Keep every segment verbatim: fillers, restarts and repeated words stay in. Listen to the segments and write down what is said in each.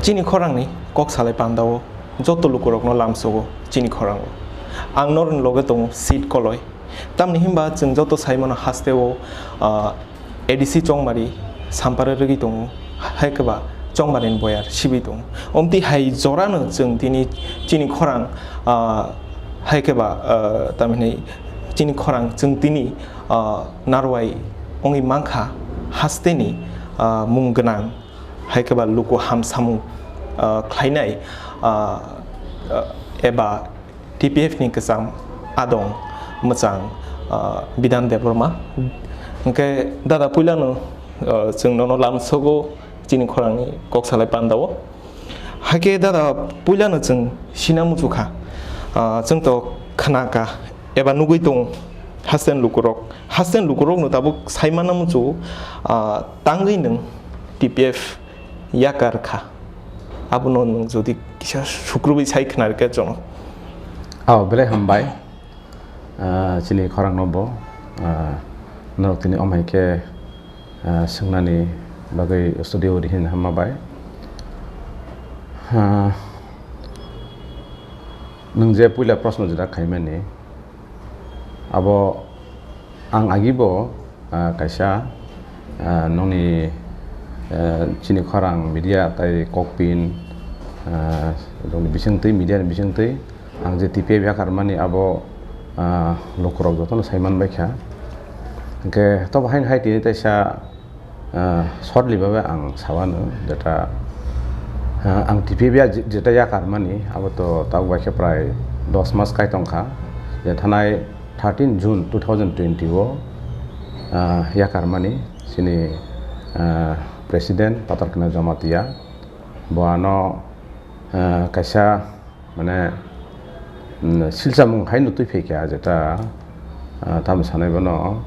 Chini khorangni kok salai pandao joto lukurokno lamsogo chini khorango. Ang norokni loge tongo Seat Koloi. Tamni hinba chwng joto saimano hasteo, ah, A D C chongmari sampare rwgwi tongo, hai khe ba chongmarini boyar sibwi tongo. Omtwi hai jorano chwng tini chini khorang, ah, hai khe ba, ah, tamhinai chini khorang chwng tini, ah, narwai wngwi mankha hasteni, ah, mung gwnang. Hai khe ba luku ham samung, ah, khlainai, ah, ah, eba T P F ni kwcham adong mwchang, ah, Bidhan Debbarma. Hwnkhe dada puilano, ah, chwng nono lamsogo chini khorangni kok salai pandao. Hai khe dada puilano chwng sina muchukha, ah, chwng to khnakha eba nugwi tongo hasten lukurok. Hasten lukurokno tabuk saimana muchungo, ah, tangwi nwng T P F yakar kha. Abono nwng jodi kisa sukrubwi sai khna rwkhe chwng. Oh, belai hambai. Ah, chini khorangno bo, ah, norok tini omhai khe, ah, swngnani bagwi studio o rihin hamma bai. Ah, nwng je puila proshno jora khaimani, abo ang agi bo, ah, kaisa, ah, nokni, ah, chini khorang media tai kokpin, ah, nokni bisingtwi, media ni bisingtwi ang je T P F yakarmani abo, ah, lukurok jotono sai manbaikha. Hwnkhe tobo haino hai tini teisa, ah, shortly babe ang sawano jeta, ah, ang T P F ya je-, jeta yakarmani abo to tabuk bai khe prai dos mas kai tongkha. Je thanai thirteen June two thousand twenty o, ah, yakarmani chini, ah, President Patarkina Jamatia bo ano, ah, kaisa mane, mm, silsamung hai no twi phaikha jeta, ah, tamo sanai bono,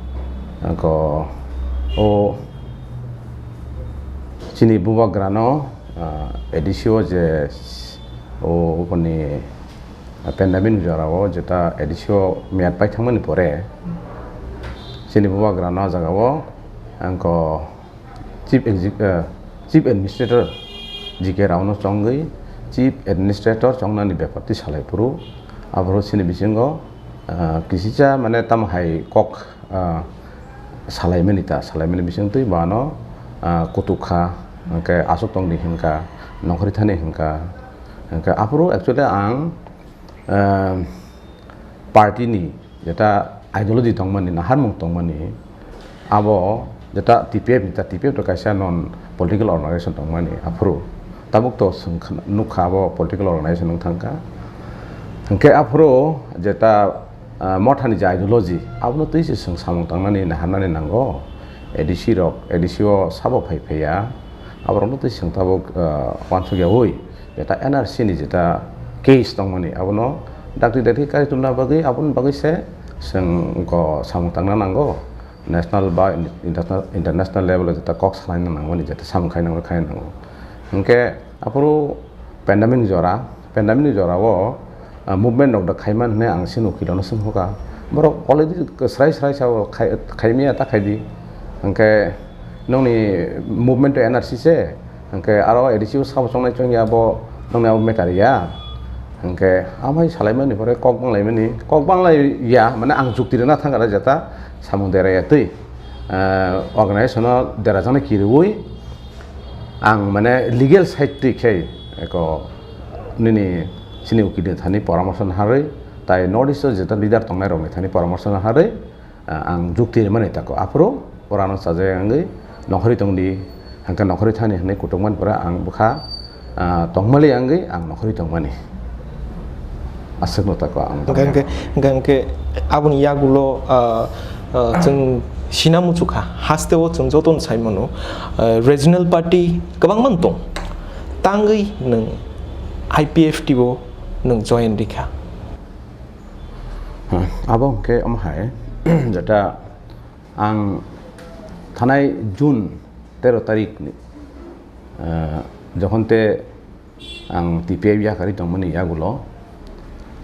ah, ko, o chini bubagrano, ah, A D C o je o uponi, ah, pandemic jorao jeta A D C o miyat pai thangmani pore chini bubagrano ah jagao ang ko Chief Exec-, eh, Chief Administrator G K Rao no chongwi Chief Administrator chongnani bepar twi salai phuru, aphuru chini bisingo, eh, kisisa mane tamo hai kok, eh, salaimani ta, salaimani bising twi bono, eh, kutuk kha, hwnkhe aswk tongdi hinka, nongkhorwi thani hinka, hwnkhe aphuru actually ang, eh, party ni jeta ideology tongmani, naharmung tongmani, abo jeta T P F ni, ta T P F to kaisa non political organization tongmani, aphuru tabuk to chwng khna-, nukha abo political organization wng thangkha. Hwnkhe aphuru jeta, ah, mothani je ideology, abono twi se chwng samung tangnani, naharnani nango. A D C rok, A D C o sabo phai phaiya, aborokno twi chwng tabuk, ah, uansukyaui. Jeta N R C ni jeta case tongmani, abono dakti dakti kari tonna bagwi, aboni bagwi se chwng ko samung tangna nango. National ba international, international level o jeta kok salaina nangmani, jeta samung khaina nango, khaina nango. Hwnkhe aphuru pandemic jora, pandemic ni jora o, ah, movement rok da khaimani hwnwi ang chini ukilo no swngkha. Borok already srai srai sao khai, khaimya ta khaidi. Hwnkhe nokni movement to N R C se. Hwnkhe aro A D C o sabo chongnai chongya bo nokni abo matter ya. Hwnkhe amai salaimani pore kok banglaimani, kok banglaiya, mane ang jukti rwna thangkha jeta samung deraya twi, ah, organization o derajaknai kirwi ang mane legal side twi khe eko nini chini ukil ni thani poramorso naharwi tai North East o jeta leader tongnai rokni thani poramorso naharwi, ah, ang jukti rwmani tako. Aphuru orano chajak wngwi nokhorwi tongdi, hwnkhe nokhorwi thani hwnwi kutukmani pore ang bwkha, ah, tongmali wngwi ang nokhorwi tongmani. Aswkno tako ang Hwnkhe, tongmani. Hwnkhe, hwnkhe aboni yagulo, ah, ah, chwng sina muchukha, hasteo chwng jotono sai mano, ah, regional party kwbangma tong, tangwi nwng I P F T o nwng join rikha. Hmm, abo hwnkhe omo hai, jeta ang thanai June tero tarik ni, ah, jokhon te ang T P F yakarwi tongmani yagulo,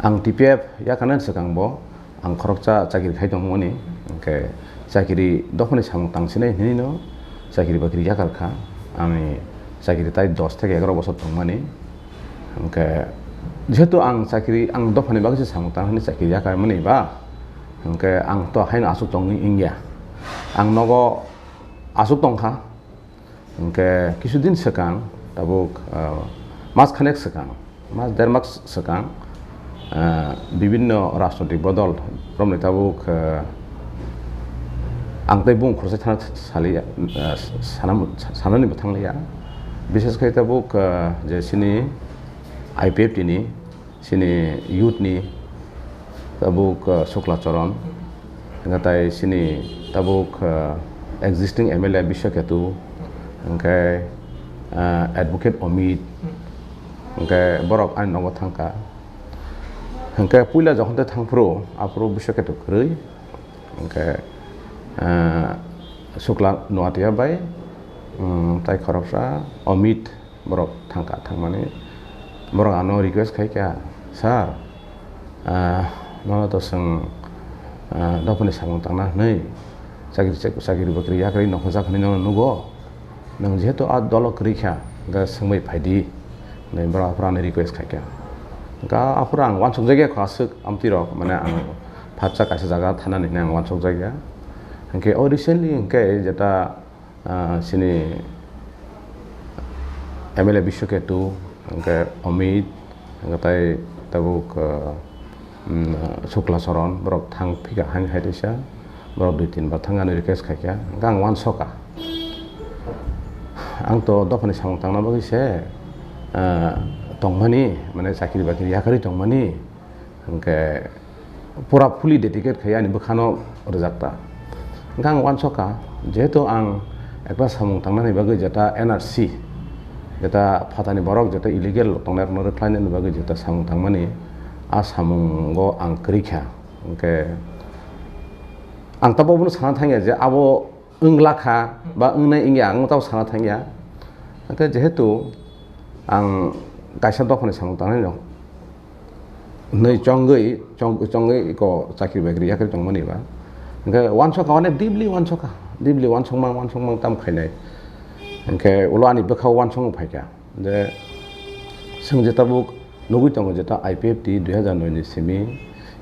ang T P F yakarnani swkang bo ang khoroksa chakiri khai tongmani, hwnkhe chakiri dophani samung tangsinai hinwi no chakiri bakiri yakar kha, ani chakiri tai dos theke egaroh bosor tongmani. Hwnkhe jehetu ang chakiri, ang dophani bagwi se samung tang hwnwi chakiri yakarmani ba, hwnkhe ang to haino aswk tongwi wngya. Ang nogo aswk tongkha. Hwnkhe kisudin swkang, tabuk, ah, mas khanek swkang, mas der mas swkang, ah, bibinno rajnotik bodol romni tabuk, ah, ang tei bung khoroksa thana saliya, ah, sanam-, sanani bo thangliya. Bishes khai tabuk, ah, je sini I P F T ni, sini youth ni tabuk, ah, Sukla Charan, hwnkhe tai sini tabuk, ah, existing M L A Biswa Ketu, hwnkhe, ah, advocate Amit, hwnkhe borok ani nogo thangkha. Hwnkhe puila jokhon tei thangphuru aphuru Biswa Ketu kwrwi, hwnkhe, ah, Sukla Nuatia bai, um, tai khoroksa Amit, borok thangkha, thangmani borok ano request khaikha, "Sir, ah, nono to chwng, ah, dophani samung tangna hwnwi chakri, chakri bakri yakarwi nokhorjak hwnwi nono nugo. Nwng jehetu a dolo kwrwi kha, hwnkhe swngbai phaidi," hwnwi borok aphuru ano request khaikha. Hwnkhe aphuru ang uansukjakya kho aswk amtwirok, mane ang phatsa kaisa jaga thanani hwnwi ang uansukjakya. Hwnkhe o recently hwnkhe jeta ah, sini M L A Biswa Ketu, hwnkhe Amit, hwnkhe tai tabuk, ah, mm, Sukla Charan, borok thang phika haini hai teisa, borok dui tin bar thang ani request khaikha, hwnkhe ang uansukha. Ang to dophani samung tangna bagwi se, ah, tongmani, mane chakri bakri yakarwi tongmani, hwnkhe pura fully dedicate khai ani bwkhano rwjakta. Hwnkhe ang uansukha, jehetu ang ekta samung tangnani bagwi jeta N R C, jeta phatani borok jeta illegal tongnai rokno rwkhlainani bagwi jeta samung tangmani, a samungo ang kwrwi kha. Hwnkhe ang tabuk bono sana thangya je abo wngla kha ba wngnai wngya, ang tabo sana thangya. Hwnkhe jehetu ang kaisa dophani samung tangnai no hwnwi chongwi, chong-, chongwi iko chakri bakri yakarwi tongmani ba. Hwnkhe uansukha, onek deeply uansukha, deeply uansukmang, uansukmang tamo khainai. Hwnkhe ulo ani bwkhao uansukmung phaikha. Je chwng je tabuk nugwi tongo, jeta I P F T dui hazar noi ni simi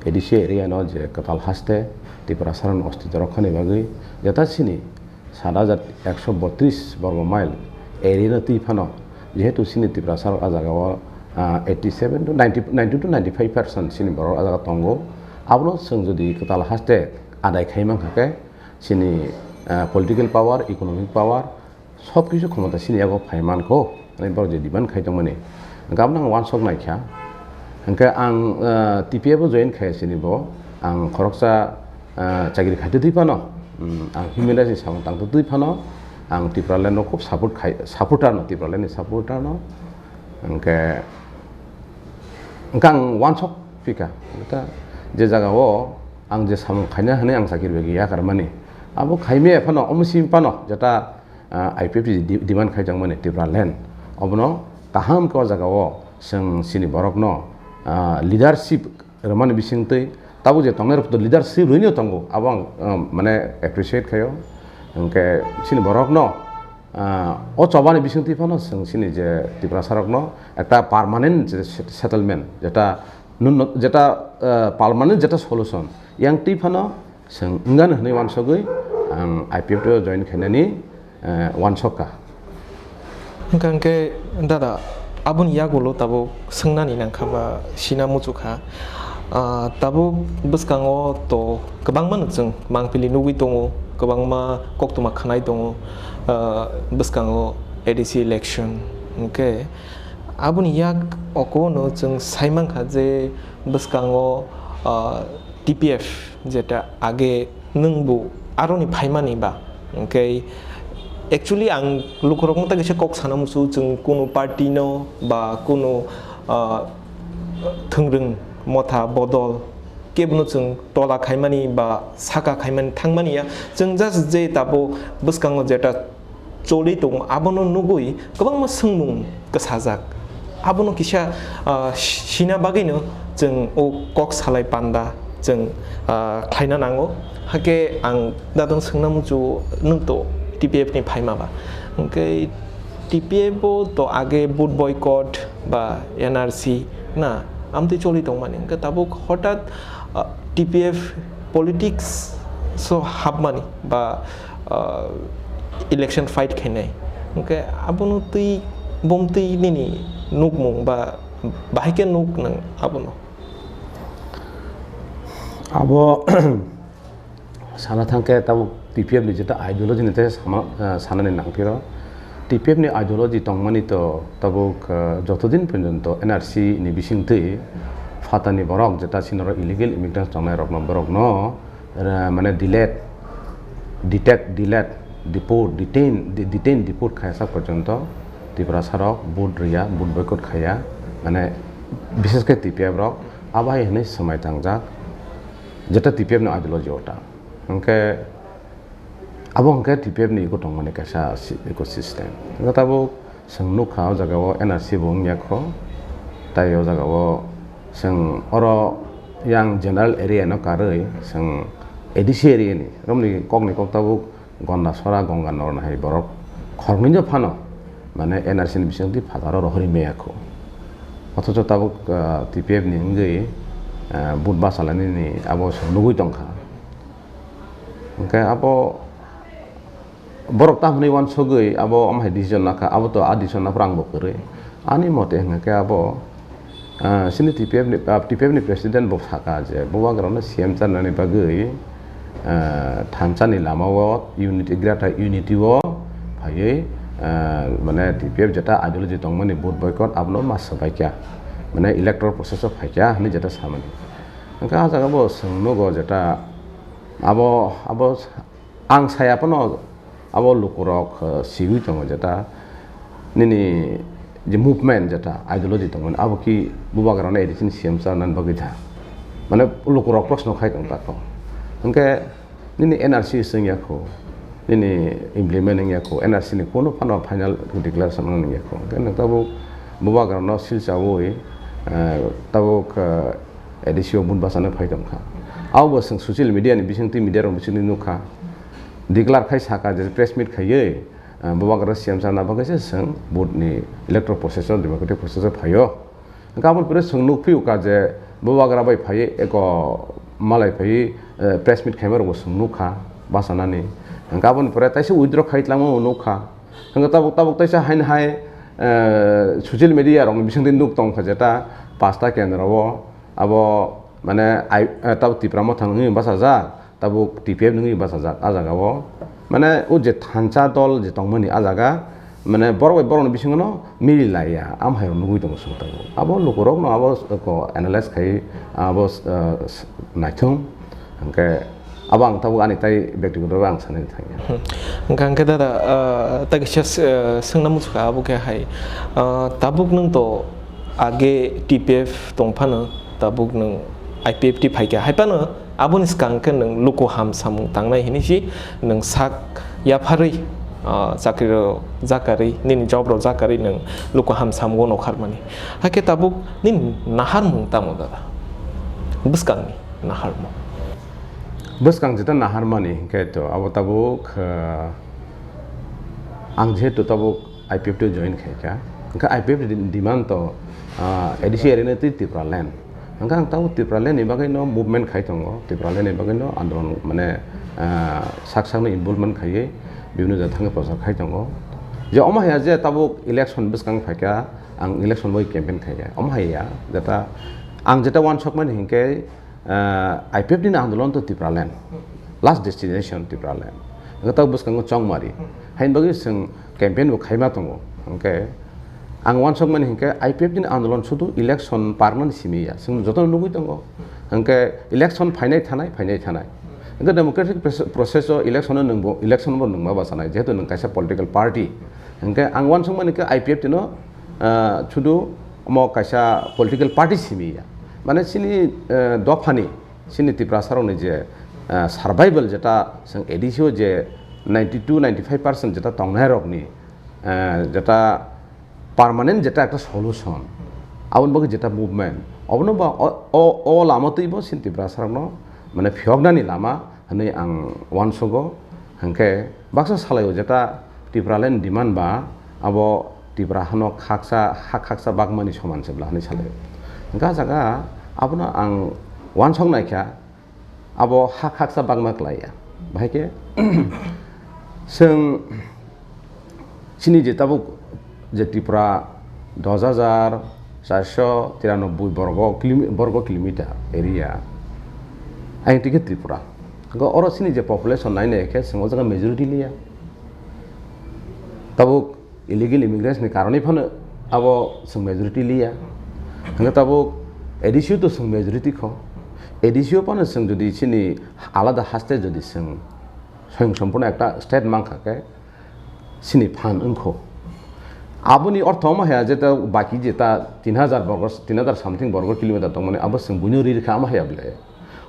A D C area no je kwtal haste Tiprasa rokni ostito rokhani bagwi jeta sini sat hajar ekso botris borgo mile area no twi phano, jehetu sini Tiprasa rok a jaga o, ah, eighty seven to ninety, ninety to ninety five percent sini borok a jaga tongo. Abono chwng jodi kwtal haste adai khai mankha khe sini, ah, political power, economic power, sob kisu khomota sini yago phai mankho, hwnwi borok je demand khai tongmani. Hwnkhe abono ang uansuk naikha. Hwnkhe ang, ah, T P F o join khai sini bo. Ang khoroksa, ah, chakri khaitwi twi phano, um, ang human rights ni samung tangtwi twi phano, ang Tipraland no khub support khai, supporter no, Tipraland ni supporter no. Hwnkhe, hwnkhe ang uansuk phika. Hwnkhe je jaga o ang je samung khaina hwnwi ang chakri bai yakarmani. Abo khaimaya phano, omo simi phano, jeta ah, I P F T di-, demand khai tongmani Tipraland. Obono kaham khe o jaga o chwng chini borokno, ah, leadership rwmani bisingtwi tabuk je tongnai rok leadership rwino tongo, abo ang, ah, mane appreciate khaio. Hwnkhe chini borokno, ah, o chobani bisingtwi phano chwng chini je Tiprasa rokno ekta permanent je set-, settlement, jeta nun-, jeta, ah, permanent jeta solution yang twi phano Chwng wngano hwnwi uansugwi ang I P F T o join khainani, eh, uansukha. Hwnkha hwnkhe dada, aboni yagulo tabuk swngnani nangkha ba sina muchukha. Ah, tabuk bwskango to kwbangma no chwng mangpili nugwi tongo, kwbangma koktwma khwnai tongo, ah, bwskango A D C election. Hwnkhe aboni yak okono chwng saimankha je bwskango, ah, T P F, jeta age nwng bo aroni phaimani ba, hwnkhe actually ang lukurokno ta kisa kok sana muchungo, chwng kunu party no ba kunu, ah, thwngrwng motha bodol kebono chwng tola khaimani ba saka khaimani thangmani ya, chwng just je tabo bwskango jeta choli tongo, abono nugwi kwbangma swngmung kwsajak. Abono kisa, ah, sina bagwino chwng o kok salai panda chwng, ah, khlaina nango. Hakhe ang dadon swngna muchungo, nwng to T P F ni phaima ba? Hwnkhe T P F o to age vote boycott ba N R C na amtwi choli tongmani, hwnkhe tabuk hotat, ah, T P F politics so hapmani ba, ah, election fight khainai, hwnkhe abono twi bomtwi nini nukmung ba bahai khe nuk nwng abono? Abo sana thangkhe tabuk T P F ni jeta ideology ni tei sama, ah, sanani nangphiro. T P F ni ideology tongmani to tabuk, ah, jotodin porjonto N R C ni bisingtwi phatani borok jeta sinoro illegal immigrants tongnai rokno borokno, ah, mane delete, detect, delete, deport, detain, de-, detain, deport khaisa porjonto Tiprasa rok vote rwya, vote boycott khaiya, mane bishesh khe T P F rok abo hai hwnwi swmai tangjak. Jeta T P F ni ideology ota. Hwnkhe abo hwnkhe T P F ni eko tongmani kaisa si-, ecosystem. Hwnkhe tabuk chwng nukha o jaga o N R C bo wngya kho. Tai o jaga o chwng oro yang general area no karwi chwng A D C area ni romni kokni kok tabuk Gondasora, Gonganagar hai borok khoroknwi no phano, mane, N R C ni bisingtwi phataro rohorwi maya kho. Othocho tabuk, ah, T P F ni wngwi, ah, vote bachalainani abo chwng nugwi tongkha. Hwnkhe abo borok tamo hwnwi uansugwi abo omo hai decision lakha, abo to a decision naphuru ang bo kwrwi. Ani mote hwnkhe abo, Ah, chini T P F ni, ah, T P F ni president bo saka je, bubagrano C M chanani bagwi, ah, thansa ni lama o unity, greater unity o phaiwi, ah, mane T P F jeta ideology tongmani vote boycott abono ma swbaikha, mane electoral process o phaikha hinwi jeta samani. Hwnkhe ah jaga bo chwng nugo jeta abo, abo Ang saya phano abo lukurok, eh, siwi tongo jeta nini je movement jeta ideology tongmani abo ki bubagrano A D C ni C M chanani bagwi da? Mane lukurok proshno khai tong tako. Hwnkhe nini N R C swngya kho, nini implement wngya kho, N R C ni kunu phano final declaration wngya kho. Hwnkhe nwng tabuk bubagrano silchawi, eh, tabuk, eh, A D C o vote bachana phai tongkha. Abo bo chwng social media ni bisingtwi, media rok bisingtwi nukha. Declare khai saka je press meet khaiwi, ah, bubagra C M chana bagwi se chwng vote ni electoral process o, democratic process o phaio. Hwnkhe aboni pore chwng nukphio ka je bubagra bai phaiwi eko malai phaiwi, eh, press meet khaima rokbo chwng nukha bachanani. Hwnkhe aboni pore taisa withdraw khai tlangma bo nukha. Hwnkhe tabuk, tabuk taisa haino hai, eh, social media rokni bisingtwi nuk tongkha jeta pasta kendro o. Abo, mane, ai, eh, tabuk Tipra Motha wngwi bachajak, tabuk T P F wngwi bachajak. Ah jaga o, mane, o je thansa dol je tongmani ah jaga, mane, borok bai borokni bisingo no mili laiya, am hai rok nugwi tongo chwng tabuk. Abo lukurok no abo ko analyze khai, abo, eh, naithung, hwnkhe abo ang tabuk ani tai bektigoto ang sanani thangya. Hmm. Hwnkha hwnkhe dada, ah, ta kisa s-, ah, swngna muchukha abo khe hai, ah, tabuk nwng to age T P F tong phano, tabuk nwng I P F T phaikha hai phano, aboni swkang khe nwng luku ham samung tangnai hinwi si nwng sak yapharwi, ah, chakri rok jakarwi, nini job rok jakarwi nwng luku ham samung no kharmani. Hakhe tabuk nini naharmung tamo dada? Bwskangni naharmung. Bwskang jeta naharmani hinkhe to abo tabuk, ah, ang jehetu tabuk I P F T o join khaikha, hinkhe I P F T ni demand to, ah, A D C area ni twi Tipraland. Hinkhe ang tabuk Tipraland ni bagwi no movement khai tongo, Tipraland ni bagwi no andolon mane, ah, sak sak no involvement khaiwi bibhinno jaga thangwi prochar khai tongo. Je omo haiya je tabuk election bwskang phaikha, ang election bai campaign khaikha, omo haiya jeta ang jeta uansukmani hinkhe, Ah, I P F T ni andolon to Tipraland, last destination Tipraland. Hwnkhe tabuk bwskango chongmari. Haini bagwi chwng campaign bo khaima tongo. Hwnkhe ang uansukmani hinkhe I P F T ni andolon sudu election parnani simi ya. Chwng jotono nugwi tongo. Hwnkhe election phainai thanai, phainai thanai. Hwnkhe democratic proce-, process o election o nwngbo, election bo nwngma bachanai. Jehetu nwng kaisa political party. Hwnkhe ang uansukmani khe I P F T no, ah, sudu omo kaisa political party simi ya. Mane chini, eh, dophani, chini Tiprasarokni je, eh, survival jeta chwng A D C o je ninety two, ninety five percent jeta tongnairokni, eh, jeta permanent jeta ekta solution, aboni bagwi jeta movement, obono ba o, o, o lama twibo chini Tiprasarokno mane phiyoknani lama hwnwi ang uansugo. Hwnkhe baksa salaio jeta Tipraland demand ba abo Tipra hano khaksa, ha khaksa bagmani soman se bla hinwi salai. Hwnkhe ah jaga abono ang uansuk naikha, abo ha khaksa bagma klaiya. Bahai khe chwng chini je tabuk je Tripura dos hajar charso tiranoboi borgo kilo-, borgo kilometer area, ayang twi khe Tripura. Hwnkhe oro chini je population nai nai khe chwng o jaga majority liya. Tabuk illegal immigrants ni karonwi phano abo chwng majority liya. Hwnkhe tabuk A D C o to chwng majority kho. A D C o phano chwng jodi chini alada haste jodi chwng soyong sompurno ekta state mankha khe chini phan wngkho. Aboni ortho omo haya je ta baki je ta tin hajar borgo, tin hajar something borgo kilometer tongmani abo chwng buino ri rikha omo haya bwle.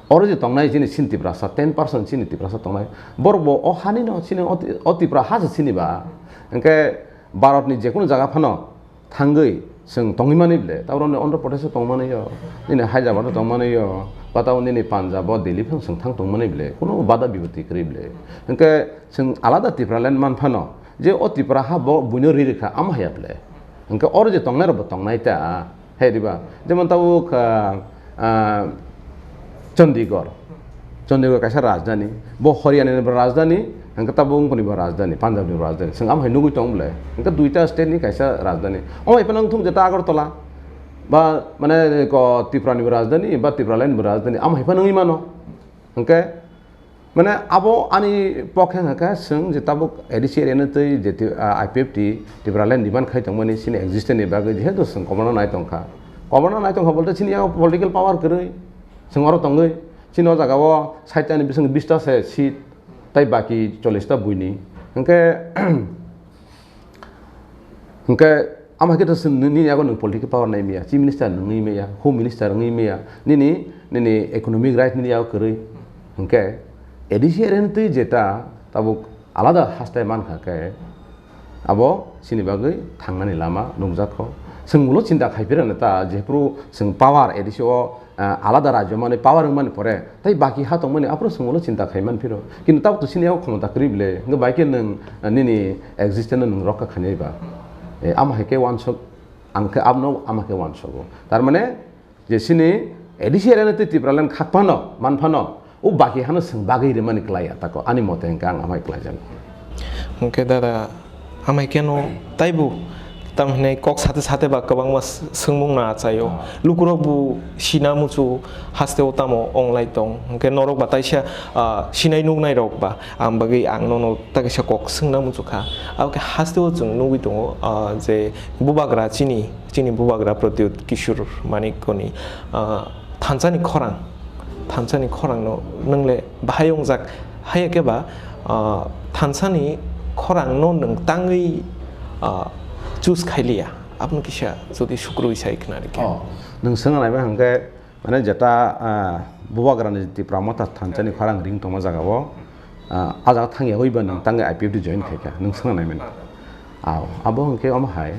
Oro je tongnai chini, chini Tiprasa, ten percent chini Tiprasa tongnai. Borok bo o hani no chini o Ti-, o Tipra ha se chini ba. Hwnkhe Bharat ni jekunu jaga phano thangwi chwng tongwi mani bwle. Tabuk ni Andhra Pradesh o tongmani yo, nini Hyderabad o tongmani yo, ba tabuk nini Punjab o, Delhi phano chwng thang tongmani bwle. Kuno bada bipatti kwrwi bwle. Hwnkhe chwng alada Tipraland man phano je o Tipra ha bo buino ri rikha, amo haya bwle. Hwnkhe oro je tongnai rok bo tongnai ta. Hai diba? Jemon tabuk, ah, ah, Chandigarh. Chandigarh kaisa rajdhani. Bo Haryana ni bo rajdhani, hwnkhe tabuk wngkoni bo rajdhani, Punjab ni bo rajdhani. Chwng amo hai nugui tong bwle. Hwnkhe duita state ni kaisa rajdhani. Omo hai phano wngthung jeta Agartala. Ba mane ko Tripura ni bo rajdhani, ba Tipraland ni bo rajdhani. Amo hai phano wngwi mano. Hwnkhe mane abo ani pokhe hwnkha khe chwng je tabuk A D C area no twi je ti-, ah, I P F T Tipraland demand khai tongmani chini existence ni bagwi jehetu chwng koborno nai tongkha. Koborno nai tongkha bolte chini yago political power kwrwi. Chwng oro tongwi chini o jaga o sait ta ni bising bish ta se seat tai baki chollish ta buini. Hwnkhe Hwnkhe, ama khe to chwng nini yago nwng political power nai maya, chief minister nwng wngwi maya, home minister wngwi maya, nini, nini economic right nini yago kwrwi. Hwnkhe, A D C area ni twi jeta tabuk alada haste mankha khe, abo chini bagwi thangnani lama nukjakho. Chwng ulo chinta khai phirano ta, jephru chwng power A D C o ah, alada rajyo mani power wngmani pore, tai baki ha tongmani aphuru chwng ulo chinta khai man phiro. Kintu tabuk to chini yago khomota kwrwi bwle, hwnkhe bai khe nwng, ah, nini existence no nwng rokha khainai ba? Eh, ama hai khe wansuk, ang khe abno ama khe wansugo. Tar mane, je chini A D C area no tei Tipraland khak phano, man phano, o baki hano chwng bagwi rimani klai ya tako, ani mote hwnkhe ang amai klaijago. Hwnkhe dada, Amai keno taibo tamo hinai kok sate sate ba kwbangma s-, swngmung no achaio. Ah. Lukurok bo sina muchu hasteo tamo onglai tong. Hwnkhe norok ba taisa, ah, sinai nuknai rok ba ang bagwi ang nono ta kaisa kok swngna muchukha. Abo khe hasteo chwng nugwi tongo, ah, je bubagra chini, chini bubagra Pradyut Kishore Manikni, ah, thansani khorang, thansani khorangno nwngle bahai wngjak, haiya khe ba, ah, thansani khorangno nwng tangwi, ah, choose khailiya, aboni kisa jodi sukrui sai khna rikhe. Oh, nwng swngna naiba hwnkhe, mane, jeta, ah, bubagrani Tipra Motha thansani khorang ring tongma jagao, ah, a jaga thangya wi ba nwng tangwi I P F T join khaikha, nwng swngna naimani. Ao, abo hwnkhe omo hai.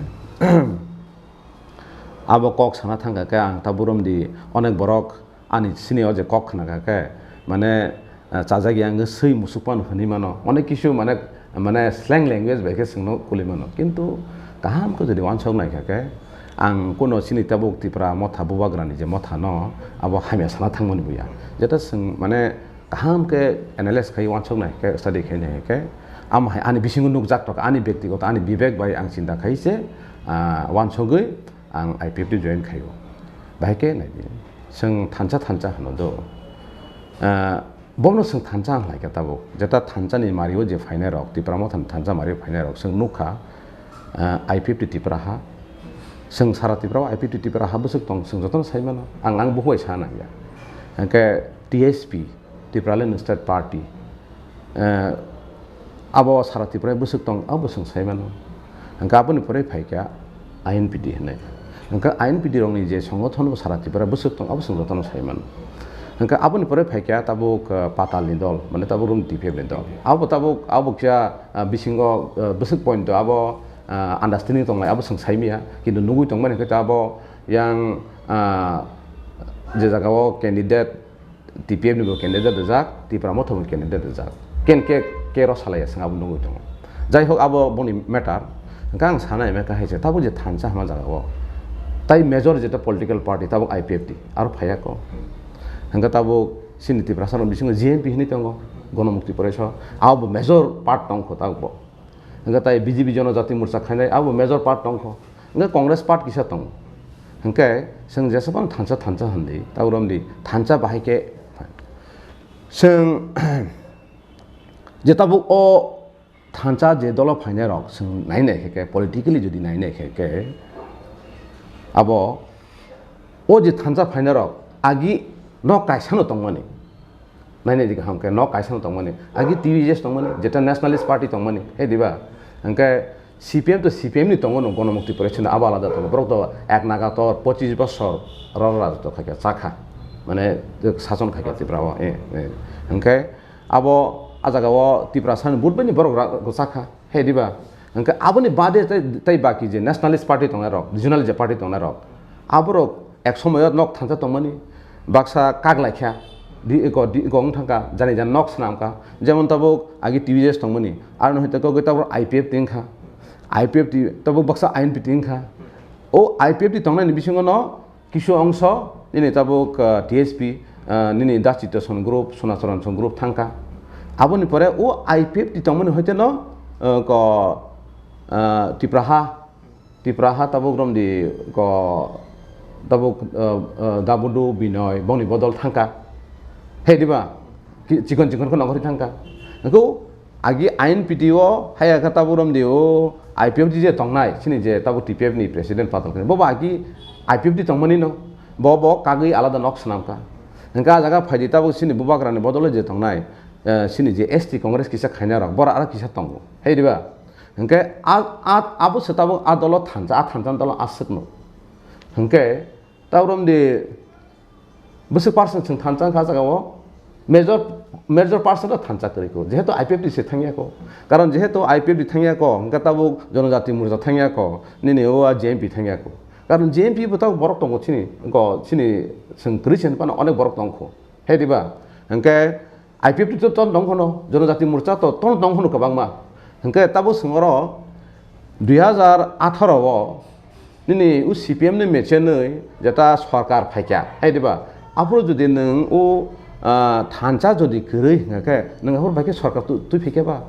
Abo kok sana thangkha khe ang ta burom di onek borok ani sini o je kok khna kha khe, mane, ah, chajak ya wngwi swi musuk phano hwnwi mano. Onek kisu mane, mane slang language bai khe chwngno kuli mano. Kintu kaham khe jodi wansok nai kha khe, ang kuno chini tabuk Tipra Motha bubagrani je motha no abo hamya sana thangmani buya. Jeta chwng mane kaham khe analyze khai wansok nai khe, study khai nai khe, amo hai ani bisingo nukjak tokha, ani byaktigoto, ani bibek bai ang chinta khai se, ah, wansogwi ang I P F T join khaio. Bahai khe nai di, chwng thansa thansa hwno do. Ah, bono chwng thansa hwnlai khe tabuk. Jeta thansa ni mario je phainai rok, Tipra Motha ni thansa mario phainai rok, chwng nukha, ah, I P F T Tipra ha. Chwng sara Tipra o I P F T Tipra ha bwswk tong, chwng jotono sai mano. Ang, ang buhai sa nang ya. Hwnkhe T S P, Tipraland State Party. Eh, abo sara Tripura bwswk tong, abo chwng sai mano. Hwnkhe aboni pore phaikha I N P T hinwi. Hwnkhe I N P T rokni je songothon bo sara Tripura bwswk tong, abo chwng jotono sai mano. Hwnkhe aboni pore phaikha tabuk, eh, Patal ni dol, mane tabuk rung T P F ni dol. Abo tabuk, abo kisa, eh, bisingo, eh, bwswk point o abo, eh, understanding tongnai, abo chwng sai maya. Kintu nugwi tongmani hwnkhe abo yang, eh, je jagao candidate T P F ni bo candidate rijak, Tipra Motha bo candidate rijak. Ken ke, ke rw salai ya, chwng abo nugwi tongo. Jai hok, abo boni matter. Hwnkhe ang sana eme kahai se, tabuk je thansa hwnma jaga o, tai major jeta political party tabuk I P F T aro phaiya ko. Hwnkhe tabuk chini Tiprasa rok bisingo G M P hinwi tongo, Ganamukti Porishad, abo major part tongkho tabuk bo. Hwnkhe tai B J P Jonojati Morcha khainai, abo major part tongkho. Hwnkhe Congress part kisa tongo. Hwnkhe chwng jesa phano thansa thansa hwndi, tabuk romdi thansa bahai khe chwng je tabuk o thansa je dolo phainai rok chwng nai nai khe, khe politically jodi nai nai khe, khe abo o je thansa phainai rok agi nok kaisa no tongmani, nai nai di kaham khe nok kaisa no tongmani, agi T V S tongmani, jeta Nationalist Party tongmani, he diba? Hwnkhe C P M to C P M ni tongo no, Ganamukti Porishad no abo alada tongo, borok to ek naga tor pochis bosor roro rajotw khaikha, chakha, mane sason khaikha Tripura o, eh, eh. Hwnkhe abo a jaga o Tiprasa ni vote bai ni borok ra-, rwchak kha, he diba? Hwnkhe aboni bade tei, tei baki je Nationalist Party tongnai rok, regional je party tongnai rok, aborok ek somoyo nok thansa tongmani, baksa kak lai kha, di eko, di eko wng thang kha, jani jani nok swnam kha, jemon tabuk agi T V S tongmani, aro no hwnkhe tabuk I P F T wng kha, I P F T tabuk baksa I N P T wng kha, o I P F T tongnai ni bisingo no Kisu ongso nini tabuk, ah, T S P, ah, nini Das Chittoson group, Sonacharan Song group thangkha. Aboni pore o I P F T tongmani hoite no, ah, ko, ah, Tipraha, Tipraha tabuk romdi ko tabuk, ah, ah, Dabudu Binoy bongni bodol thangkha. He diba? Ki-, chikon chikon khe nongkhorwi thangkha. Nokho Agi I N P T o haya khe tabuk romdi o I P F T je tongnai, chini je tabuk T P F ni president patal khe, bo ba agi I P F T tongmani no, bo, bo kagwi alada nok swnam kha. Hwnkhe a jaga phaidi tabuk chini bubagra ni bodol o je tongnai, eh, chini je S T Congress kisa khaina rok, bora aro kisa tongo, hai diba? Hwnkhe a, a, abo se tabuk a dolo thansa, a thansa dolo aswk no. Hwnkhe tabuk romdi bwswk percent chwng thansa wngkha ah jaga o, major, major percent o thansa kwrwi kho, jehetu I P F T se thangya kho, karon jehetu I P F T thangya kho, hwnkhe tabuk Jonojati Morcha thangya kho, nini o a J M P thangya kho, karon J M P bo tabuk borok tongo chini, wngkho chini chwng kwrwi se hwnphano onek borok tong kho, he diba? Hwnkhe I P F T to ton tong khono, Jonojati Morcha to ton tong khono kwbangma. Hwnkhe tabuk chwng oro dui hajar atharo o nini o C P M ni mechenwi jeta sorkar phaikha, hai diba? Aphuru jodi nwng o, ah, thansa jodi kwrwi hwnkha khe, nwng aphuru bai khe sorkar tu-, twi phaikha ba?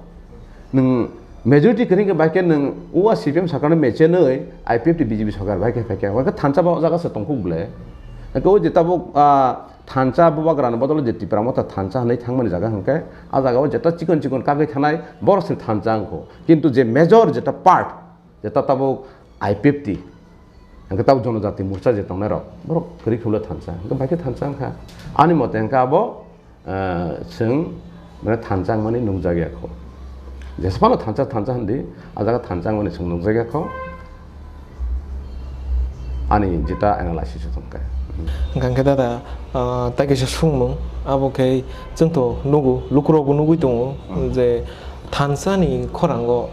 Nwng majority kwrwi khe bai khe nwng o a C P M sorkar ni mechenwi I P F T B J P sorkar bai khe phaikha, bai khe thansa ba o jaga se tongkhu ble? Hwnkhe o je tabuk, ah, thansa bubagrani bodolo je Tipra Motha thansa hwnwi thangmani jaga hwnkhe, a jaga o jeta chikon chikon kagwi thanai borok se thansa wngkho. Kintu je major jeta part, jeta tabuk I P F T, hwnkhe tabuk Jonojati Morcha je tongnai rok, borok kwrwi khe ulo thansa, hwnkhe bai khe thansa wngkha. Ani mote hwnkhe abo, eh, chwng mane thansa wngmani nukjak ya kho. Jesa phano thansa thansa hwndi, a jaga thansa wngmani chwng nukjak ya kho. Ani jeta analysis o tongkha. Hwnkha khe dada, ah, tai kaisa swngmung, abo khe chwng to nugo, lukurokbo nugwi tongo Hmm. je thansa ni khorango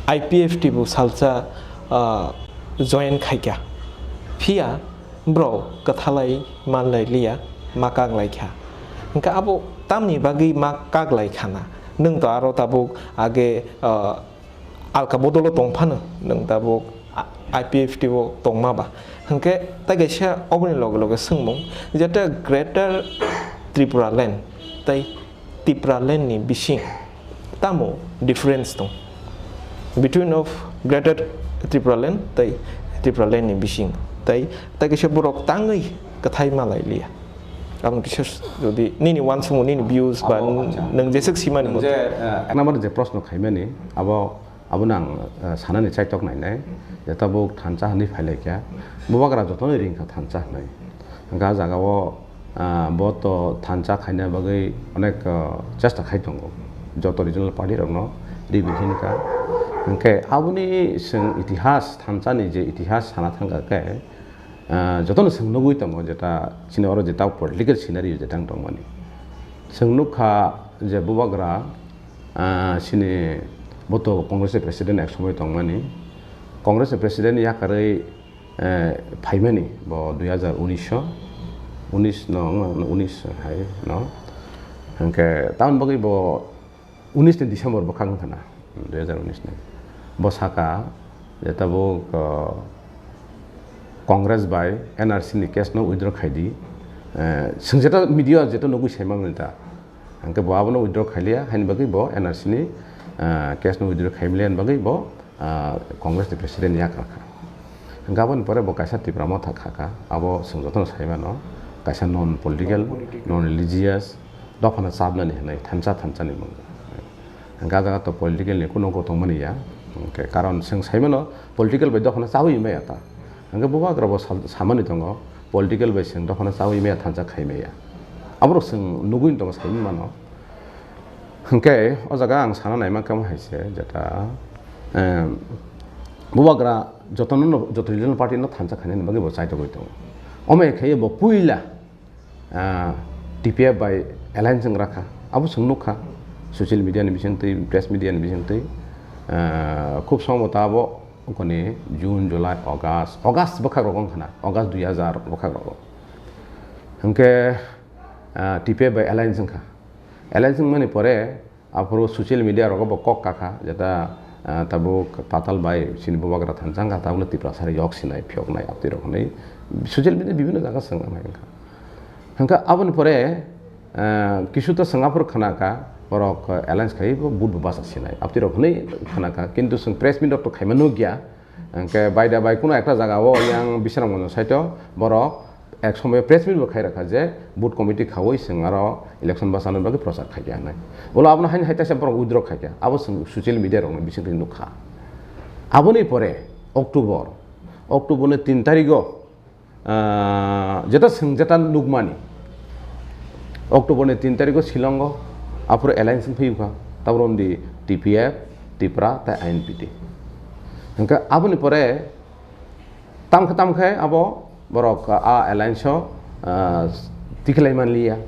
I P F T bo salsa, ah, join khaikha. Phiya borok kwthalai manlai liya, ma kak lai kha. Hwnkha abo tamni bagwi ma kak lai khana? Nwng to aro tabuk age, ah, alka bodolo tong phano nwng tabuk I P F T o tongma ba? Hwnkhe tai kaisa oboni loge loge swngmung, jeta Greater Tripura Land tai Tipra Land ni bising tamo difference tong between of Greater Tripura Land tai Tipra Land ni bising, tai tai kaisa borok tangwi kwthai malai liya? Aboni kisa jodi nini uansukmung, nini views ba Abo, acha. Nwng jeswk simani Nwng bo. je, eh, ek number je proshno khaimani, abo, abono ang, eh, sanani chaitok nainai, je tabuk thansa hwnwi phailaikha, bubagra jotono ringkha thansa hwnwi. Hwnkhe ah jagao, ah, bo to thansa khaina bagwi onek, ah, chesta khai tongo, joto regional party rokno ribi hinkha. Hwnkhe aboni chwng itihas, thansani je itihas sana thangkha khe, Ah, jotono chwng nugwi tongo, jeta chini oro jeta political scenario jeta wng tongmani. Chwng nukha je bubagra, ah, chini bo to Congress ni president ek somoi tongmani. Congress ni president yakarwi, eh, phaimani bo dui hajar unis o, unis no, wng, unis hai no. Hwnkhe tamoni bagwi bo unis ni December bwkhak wngkha na, dui hajar unis ni. Bo saka, Je tabuk, uh, Congress bai N R C ni case no withdraw khai di. Eh, chwng jeta media jeta nugwi saima mani ta. Hwnkhe bo abono withdraw khailiya, haini bagwi bo N R C ni, uh, case no withdraw khaimiliya ni bagwi bo, uh, Congress ni president yakarkha. Hwnkhe aboni pore bo kaisa Tipra Motha khakha, abo chwng jotono saimano, kaisa non political, non religious, dophano chapnani hinwi thansa thansa ni mung. Hwnkhe ah jaga to political ni kunu wngkuk tongmani ya. Hwnkhe karon chwng saimano political bai dophano chawi maya ta. Hwnkhe bubagra bo sal-, samani tongo political bai chwng dophano chawi maya thansa khai maya. Aborok chwng nugwi tongo saimano. Hwnkhe o jaga ang sana naima kamo hai se jeta, em, bubagra jotono no, joto regional party no thansa khainani bagwi bo chaitogwi tongo. Omo hai khe bo puila ah, T P F bai alliance wng rakha, abo chwng nukha, social media ni bisingtwi, press media ni bisingtwi, ah, khub somboto abo wngkoni June, July, August, August bwkhak rok wngkha na, August dui hazar bwkhak rogo. Hwnkhe, ah, T P F bai alliance wngkha, alliance wngmani pore, aphuru social media rogo bo kok kakha, jeta, ah, tabuk Patal bai chini bubagra thansa wngkha, tabukle Tiprasa rok yok sinai, phiyoknai, aptwi rok hinwi social media bibhinno jaga chwng nai wngkha. Hwnkhe aboni pore, ah, kisu ta chwng aphuru khna kha, borok, ah, alliance khai bo vote bo bacha sinai, aptwi rok hinwi khna kha, kintu chwng press meet rok to khaima nukya, hwnkhe bai da bai kuno ekta jaga o yang Bisramganj side o borok ek somoyo press meet bo khai rakha je booth committee khaui chwng aro election bachana bagwi prochar khaikha hinwi. Ulo abono haino hai taisa borok withdraw khaikha. Abo chwng social media rokni bisingtwi nukha. Aboni pore October, October ni tin tarigo, ah, jeta chwng jeta nukmani, October ni tin tarigo Shillongo aphuru alliance wng phiyukha. Tabuk romdi T P F, Tipra tei I N P T. Hwnkhe aboni pore Tamkhe tamkhe abo borok a alliance o, ah, tikilai manliya.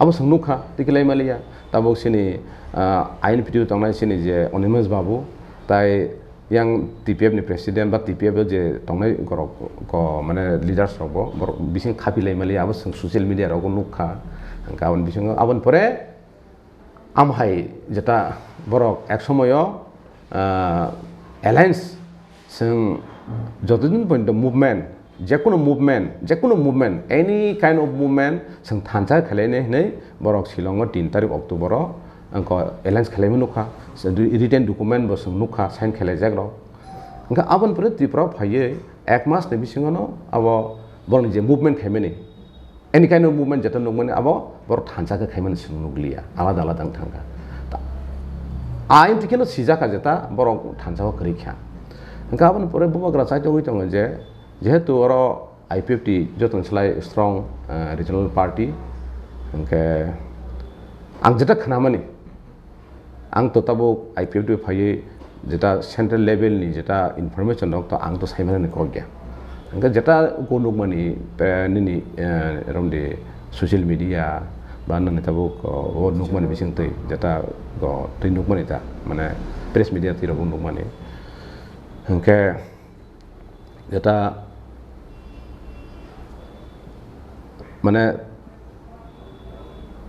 Abo chwng nukha tikilai manliya. Tabuk chini, ah, I N P T o tongnai chini je Animesh Babu, tai yang T P F ni president ba T P F o je tongnai gorok ko, mane leaders rok bo borok bising khapilai manliya. Abo chwng social media rogo nukha. Hwnkhe aboni bisingo aboni pore Amhai jeta borok ek somoyo, ah, alliance chwng jotodin porjonto movement, jekunu movement, jekunu movement, any kind of movement chwng thansa khlainai hinwi borok Shillongo tin tarik October o wngkha alliance khlaimani nukha, written document bo chwng nukha, sign khlaijakrok. Hwnkhe aboni pore Tripura phaiwi ek mas ni bisingono abo borokni je movement khaimani, Any kind of movement jeta nukmani abo borok thansa khe khaimani chwng nukliya, alada alada wng thangkha. Ta-, ain tikhe no sijak kha jeta borok thansa o kwrwi kha. Hwnkhe aboni pore bubagra chaitogwi tongo je, jehetu oro I P F T jotoni slai strong, eh, regional party, hwnkhe ang jeta khnamani, Ang to tabuk I P F T phaiwi jeta central level ni jeta information rok to ang to saimanani kok ya. Hwnkhe jeta uko nukmani, eh, nini, eh, romdi social media ba nini tabuk, oh, o nukmani bisingtwi jeta, oh, twi nukmani ta, mane press media twi rok nukmani. Hwnkhe Jeta, mane,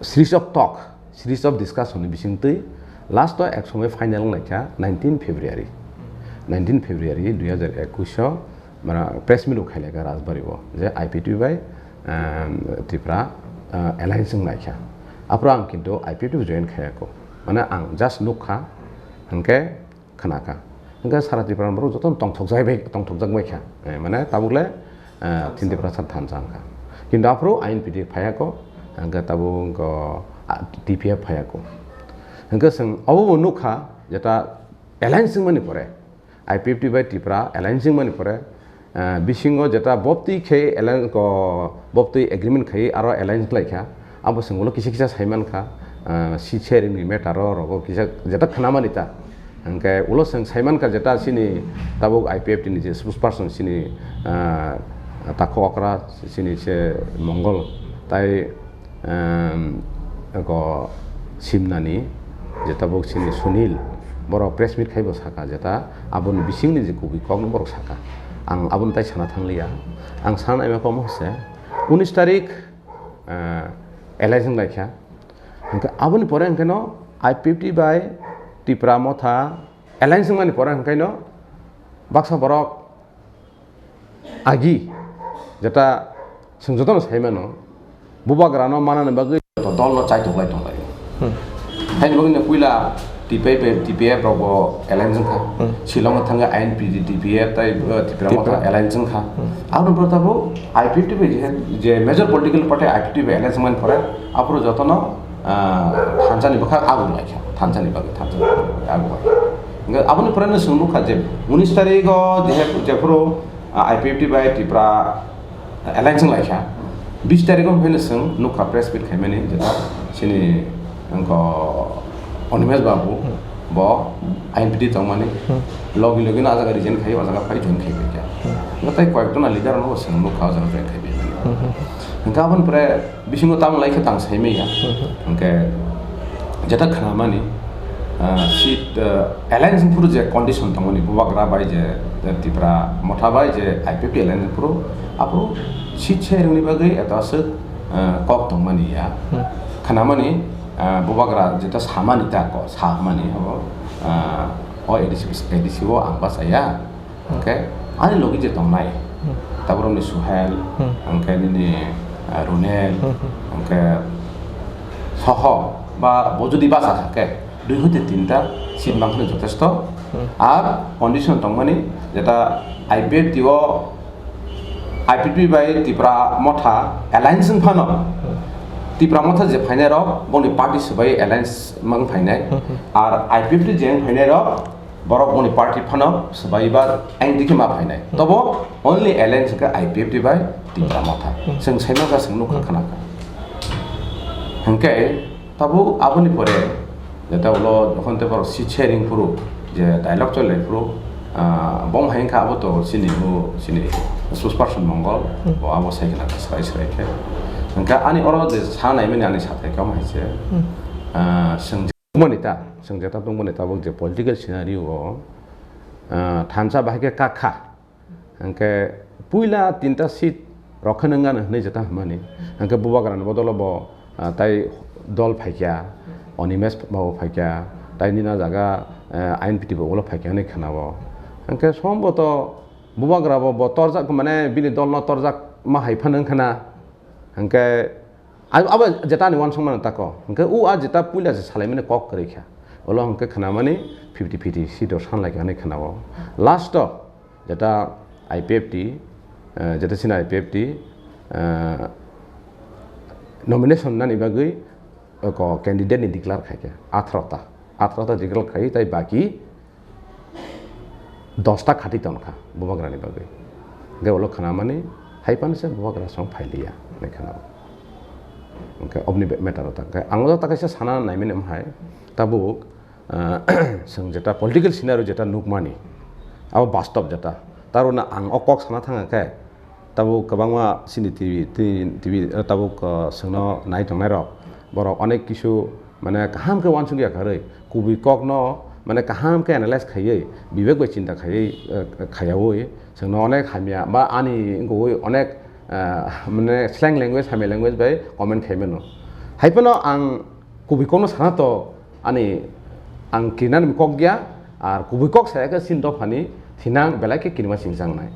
series of talk, series of discussion ni bisingtwi last o ek somoi final wng laikha nineteen February. Nineteen February dui hazar ekush o, mane, press meet rok khailai kha Rajbari o, je I P T bai, um, Tripura, uh, alliance wng laikha. Aphuru ang kintu I P T join khaiya kho. Mane, ang just nukha, hwnkhe, khna kha. Hwnkhe sara Tripura ni borok jotono tongthokjak bai, tongthokjak bai kha. Eh, mane tabuk le, eh, Thansa. Thin Tiprasa thansa wng kha. Kintu aphuru I N P T phaiya kho, hwnkhe tabuk wngkha, ah, T P F phaiya kho. Hwnkhe chwng obo bo nukha, jeta alliance wngmani pore, I P F T bai Tripura alliance wngmani pore, Ah, bisingo jeta boptwi khe alliance ko, boptwi agreement khai aro alliance khlai kha, abo chwng ulo kisa kisa sai man kha, ah, seat sharing ni matter o rogo kisa jeta khna mani ta. Hwnkhe ulo chwng sai man kha jeta chini tabuk I P F T ni je spokesperson chini, ah, Takhuk Okra chini se Mongol tai, Ehm, eko simnani je tabuk chini Sunil, borok press meet khaibo saka jeta aboni bisingni je kubui kokno borok saka. Ang aboni tai sana thangliya. Ang sana naima komo se unis tarik, eh, alliance wng laikha. Hwnkhe aboni pore hwnkhe no I P F T bai Tipra Motha alliance wngmani pore hwnkhe no Baksa borok agi jeta chwng jotono sai mano, bubagrano manani bagwi joto dolno chaitok lai tonglaio. Haini bagwino puila T P I bai T P F rokbo alliance wngkha. Shillong thangwi I N P D, T P F tei, uh, Tipra Motha alliance wngkha. Aboni pore tabuk I P F T bai je, je major political party I P F T bai alliance wngmani pore aphuru jotono, ah, thansa ni bwkhak agung laikha, thansa ni bagwi, thansa ni bagwi agung laikha. Hwnkhe aboni pore no chwng nukha je unis tarikh o je, jephuru, ah, I P F T bai Tipra alliance wng laikha, bis tarikh o phano chwng nukha press meet khaimani, jeta chini wngkha Animesh Babu, bo I N P T tongmani, logi logi no ah jaga resign khai, ah jaga phai join khai pai kha. Hwnkhe tei koyek jona leader no bo chwng nukha, ah jaga join khai pai mani. Hwnkhe aboni pore bisingo tamo lai khe tang sai manya. Hwnkhe jeta khna mani, ah, seat, ah, alliance phuru je condition tongmani, bubagra bai je, je Tipra Motha bai je I P F T alliance phuru, aphuru seat sharing ni bagwi eta aswk, ah, kok tongmani ya. Khna mani, ah, bubagra jeta samani ta ko, samani abo, ah, o A D C, A D C o ang bachaya. Hwnkhe ani logi je tongnai, taborokni Suhel, hwnkhe nini, ah, Runel, hwnkhe soho ba bo jodi bacha kha khe dui hoite tinta seat mangkhani jotesto. Ar condition tongmani jeta I P F T o, I P F T bai Tipra Motha alliance wng phano, Tipra Motha je phainai rok boni party swbai alliance mang phainai, ar I P F T je wng phainai rok borok boni party phano swbai ba ang dikhe ma phainai. Tobo only alliance khe I P F T bai Tipra Motha. Chwng sai mankha, chwng nukha, khna kha. Hwnkhe tabuk aboni pore jeta ulo jokhon tei borok seat sharing phuru je dialogue chole phuru, ah, bong hai kha abo to chini bo chini spokesperson Mongol, bo abo sai khna kha srai srai khe. Hwnkhe ani oro je sa naimani ani sathai kamo hai se, ah, chwng Tongmani ta, chwng jeta tongmani tabuk je political scenario o, ah, thansa bahai khe kak kha. Hwnkhe puila tinta seat rokhe nang gana hwnwi jeta hwnmani. Hwnkhe bubagrani bodolo bo, ah, tai dol phaikya, Animesh babu phaikya, tai nina jaga, eh, I N P T bo ulo phaikya hwnwi khwnao. Hwnkhe somboto bubagra bo, bo torjak mane bini dolno torjak ma hai phano wngkha na. Hwnkhe Abo, abo jeta ani uansukmano tako. Hwnkhe o a jeta puila se salaimani kok kwrwi kha. Olo hwnkhe khwnamani fifty fifty seat o sanlai kha hwnwi khwnao. Last o jeta I P F T, eh, jeta chini I P F T, eh, nomination nani bagwi oko candidate ni declare khai kha atharo ta. Atharo ta declare khai tai baki dosta khati tongkha bubagrani bagwi. Hwnkhe ulo khwnamani hai phano se bubagra song phailiya hinwi khwnao. Hwnkhe oboni be-, matter o ta. Hwnkhe ang o ta kaisa sana naimani wngkha tabuk, ah, chwng jeta political scenario jeta nukmani, abo bastob jeta. Taruna ang o kok sana thangkha khe, Tabuk kwbangma chini T V, T V, T V, eh, tabuk, eh, chwngno nai tongnairok, borok onek kisu, mane, kaham khe uansuk ya kwrwi, kubui kokno, mane, kaham khe analyze khaiwi, bibek bai chinta khaiwi, eh, khaiyaui, chwngno onek hamya ba ani wngwi onek, eh, mane, slang language, hamya language bai comment khai mano. Hai phano ang kubui kokno sana to ani ang kirinani kok ya, ar kubui kok saya khe chini dophani thinang belai khe kirima chingchangnai.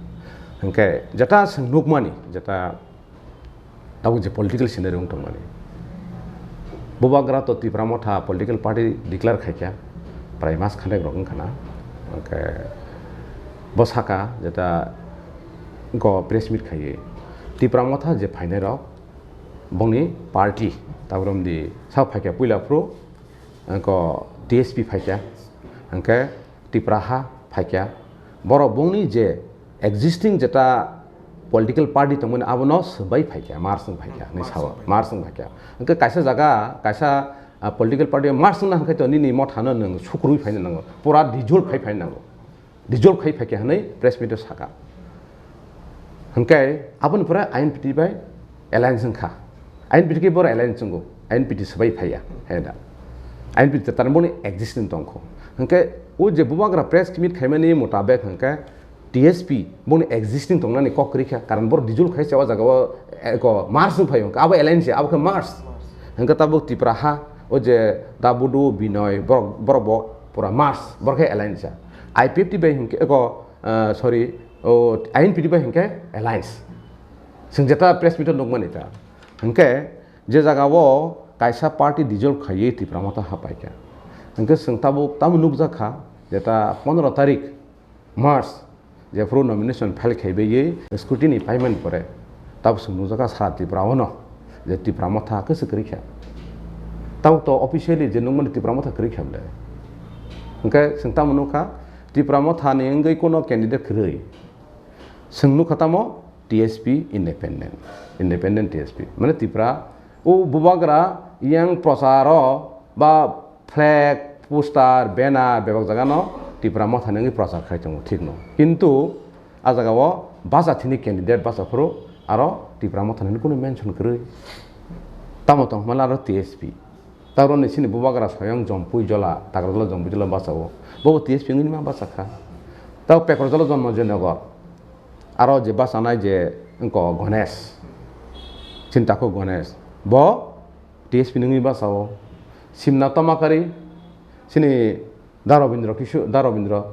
Hwnkhe jeta chwng nukmani, jeta tabuk je political scenario wng tongmani. Bubagra to Tipra Motha political party declare khaikha, prai mas khanek rok wngkha na. Hwnkhe bo saka jeta go press meet khaiwi Tipra Motha je phainai rok, bongni party, tabuk romdi sa phaikha puila phuru, angko T S P phaikha, hwnkhe Tipra ha phaikha. Borok bongni je existing jeta political party tongmani abono swbai phaikha, merge wng phaikha, hinwi sao, merge wng phaikha. Hwnkhe kaisa jaga, kaisa, ah, political party merge wngna hwnkhe to nini mothano nwng sukrui phaina nango, pura dissolve khai phaina nango. Dissolve khai phaikha hwnwi press meet o sakha. Hwnkhe aboni pore I N P T bai alliance wngkha. I N P T khe boro alliance wngo. I N P T swbai phaiya, he da. I N P T tarmani existing tongkho. Hwnkhe o je bubagra press meet khaimani mutabek hwnkhe T S P boni existing tongnani kok kwrwi kha, karon boro dissolve khai se o jaga o, eh, eko merge wng phai hwnkhe abo alliance abo khe merge. Hwnkhe tabuk Tipra ha o je Dabudu Binoy borok, borok bo pura merge, borok khe alliance. I P F T bai hwnkhe eko ah, sorry, o I N P T bai hinkhe alliance. Chwng jeta press meet o nukmani ta. Hinkhe je jaga o kaisa party dissolve khaiwi Tipra Motha hapaikha. Hinkhe chwng tabuk tamo nukjakha jeta pondro tarik March, jephuru nomination file khaiwi scrutiny paimani pore, tabuk chwng nukjakha sara Tripura ono je Tipra Motha khe se kwrwi kha. Tabuk to officially je nukmani Tipra Motha kwrwi kha bwle. Hinkhe chwng tamo nukha, Tipra Motha ni wngwi kuno candidate kwrwi. Chwng nukha tamo T S P independent, independent T S P. Mane Tipra o bubagra yang procharo ba flag, poster, banner bebak jagano Tipra Mothani wngwi prochar khai tongo, thikno. Kintu a jagao bacha thini candidate bacha phuru aro Tipra Mothani kunu mention kwrwi. Tamo tong hwnmale aro T S P. Tauroni chini bubagra soyong Jompui Jola, Tagrajola Jompui Jola bachao. Bobo T S P wngwi ma bachakha. Tao Pekorjalo Jonmo Joynagar. Aro je bachanai je wngko Ganesh, Sintaku Ganesh, bo T S P ni wngwi bachao. Simna Tomakari, chini Da Robindra Kishore, Da Robindra,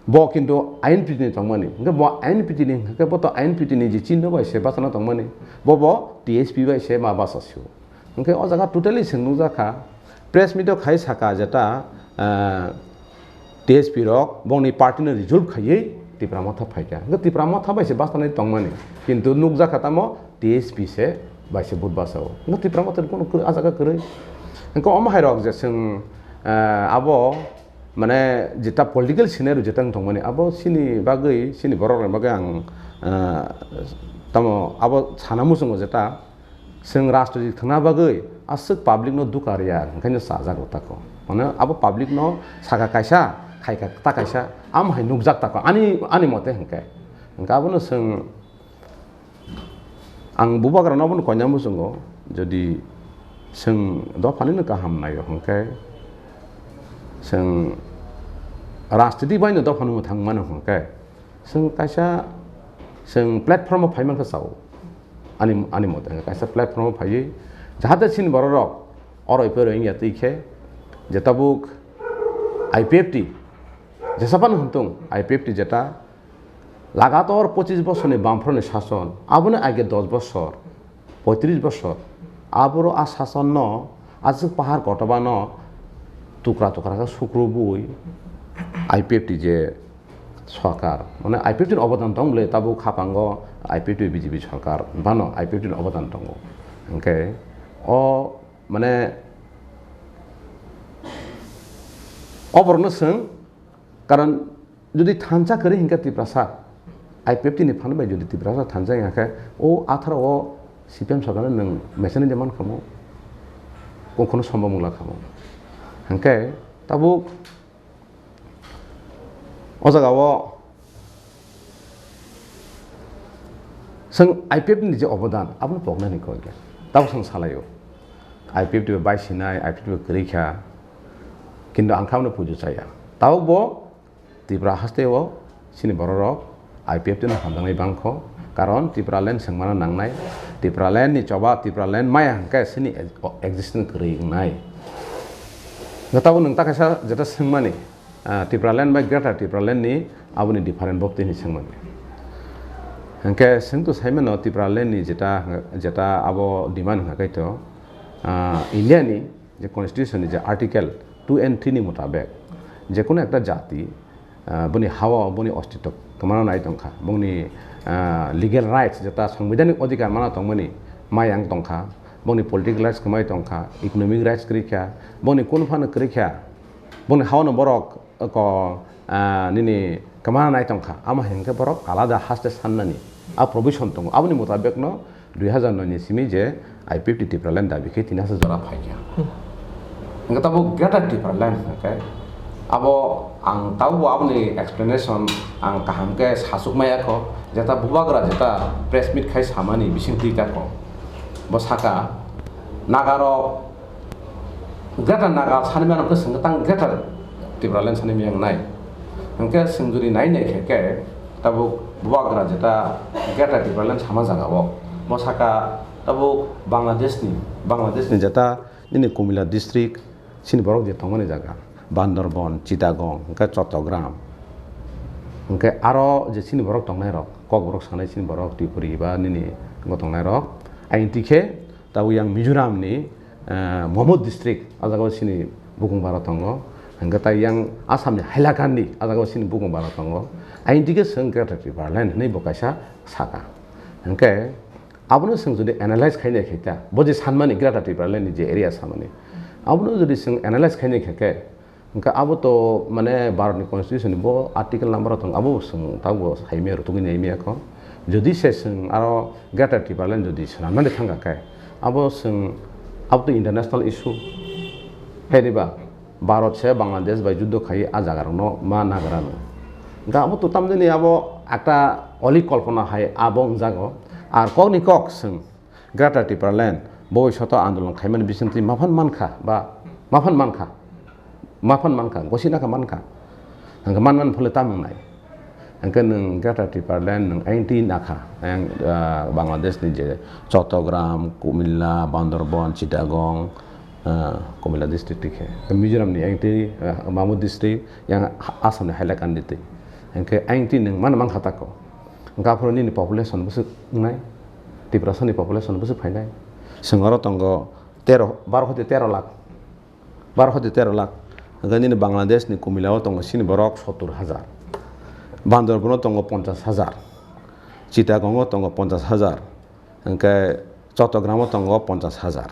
bo kintu I N P T ni tongmani. Hingke bo I N P T ni, hingke bo to I N P T ni je chinno bai se bachana tongmani. Bo bo T S P bai se ma bachasio. Hingke o jaga totally chwng nukjakha. Press meet o khai saka jeta, ah, T S P rok bongni party no result khaiwi Tipra Motha phaikha. Hingke Tipra Motha bai se bachanai tongmani. Kintu nukjakha tamo T S P se bai se vote bachao. Hingke Tipra Motha ni kunu kwrwi, a jaga kwrwi. Hingke omo hai rok je chwng, ah, abo mane jeta political scenario jeta wng tongmani, abo chini bagwi, chini borok rokni bagwi ang, ah, tamo abo sana muchungo jeta chwng rajnitik thwngna bagwi aswk public no dukha rwya, hwnkhe no chajak rw tako. Mane abo public no saka kaisa, khaika ta kaisa, amo hai nukjak tako, ani, ani mote hwnkhe. Hwnkhe abono chwng, ang bubagra no abono koina muchungo, jodi chwng dophani no kaham naio hwnkhe, chwng rajniti bai no dophano mwthang mano hwnkhe, chwng kaisa, chwng platform o phai mankha chao. Ani, ani mote hwnkhe kaisa platform o phaiwi, jahate chini borok rok oro iphai roi wngya twi khe, je tabuk I P F T, jesa phano hwntung I P F T jeta lagator pochis bosorni bamphorni sason, aboni age dos bosor, poitris bosor, aboro a sasonno, aswk pahar kotobano tukra tukra khe sukrubui I P F T je sorkar, mane I P F T ni obodan tong bwle, tabuk khapango I P F T B J P sorkar, bano I P F T ni obodan tongo. Hwnkhe o mane oborokno chwng, karon jodi thansa kwrwi hinkhe Tiprasa, I P F T ni phan bai jodi Tiprasa thansa hinkhe, o atharo o C P M sorkar no nwng mechanic de man khamo, o kheno sombab wngla khamo. Hwnkhe tabuk o jaga o chwng I P F T ni je obodan, abono poknani koi khe. Tabuk chwng salaio. I P F T bai sinai, I P F T bai kwrwi kha. Kintu ang khe abono puju chaya. Tabuk bo Tripura haste o chini borok rok I P F T no hamjaknai bangkho. Karon Tipraland swngmano nangnai. Tipraland ni choba, Tipraland maya hwnkhe chini existence kwrwi wngnai. Tabuk nwng ta kaisa jeta swngmani, ah, Tipraland bai Greater Tipraland ni aboni different bo tini swngmani. Hwnkhe swngtu saimano Tipraland ni jeta, jeta abo demand hwnkha khe to, ah, India ni je constitution ni je article two and three ni mutabek, je kono ekta jati, ah, boni hao boni ostitw kwmana nai tongkha, boni, ah, legal rights jeta sangbidhanik adhikar mana tongmani mayang tongkha, boni political rights kwmai tongkha, economic rights kwrwi kha, boni kunu phano kwrwi kha, boni hao no borok ko, ah, nini kwmana nai tongkha, amo hinkhe borok alada haste sannani a provision tongo, aboni mutabek no dui hazar noi ni simi je I P F T Tipraland dabi khe tini hasa jora phaikha. Hwnkhe tabuk Greater Tipraland hwnkhe abo ang tabukbo aboni explanation ang kaham khe sachuk maya kho, jeta bubagra jeta press meet khai samani bising twi kako. Bo saka Nagarok Greater Naga sani mano khe swngkhe tang Greater Tipraland sani miyang nai. Hwnkhe swng jodi nai nai khe khe tabuk bubagra jeta Greater Tipraland sama jaga o. Bo saka tabuk Bangladesh ni, Bangladesh ni jeta nini Kumila district sini borok je tongmani jaga. Bandarban, Chittagong, hwnkhe Chattogram. Hwnkhe aro je chini borok tongnai rok, Kokborok sanai chini borok, Tripuri ba nini bo tongnai rok, ayang tikhe tabuk yang Mizoram ni, eh, Mamut district, ah jaga o chini bukung bara tongo. Hwnkhe tai yang Assam ni Hailakandi, ah jaga o chini bukung bara tongo. Ayang tikhe chwng Greater Tipraland hinwi bo kaisa saka. Hwnkhe abono chwng jodi analyze khainai khe ta, bo je sanmani Greater Tipraland ni je area samani, abono jodi chwng analyze khainai khe khe, hwnkhe abo to mane Bharat ni constitution ni bo article number o tong, abo chwng tabuk bo saimaya rwtugwi naimaya kho. Jodi se chwng aro Greater Tipraland jodi swnamnani thangkha khe, abo chwng, abo to international issue. Hai diba? Bharat se Bangladesh bai juddo khai a jaga rokno ma nagra no. Hwnkhe abo to tamjani abo ekta oli kolpona hai abo wngjago. Ar kokni kok chwng Greater Tipraland bobiswato andolon khaimani bisingtwi maphan mankha ba maphan mankha, maphan mankha, gosina kha mankha. Hwnkhe man man phole tamo wngnai. Hwnkhe nwng Greater Tipraland nwng ayang twi nakha, ayang, ah, Bangladesh ni je Chattogram, Kumilla, Bandarban, Chittagong, ah, Kumilla district twi khe. Mizoram ni ayang twi, ah, Mamut district, yang Assam ni Hailakandi twi. Hwnkhe ayang twi nwng mano mankha tako. Hwnkhe aphuru nini population bwswk wngnai? Tiprasa ni population bwswk phainai? Chwng oro tongo tero, baro hoti tero lakh. Baro hoti tero lakh. Hwnkhe nini Bangladesh ni Kumilla o tongo chini borok sottur hajar. Bandarban o tongo ponchash hajar. Chittagong o tongo ponchash hajar. Hwnkhe Chattogram o tongo ponchash hajar.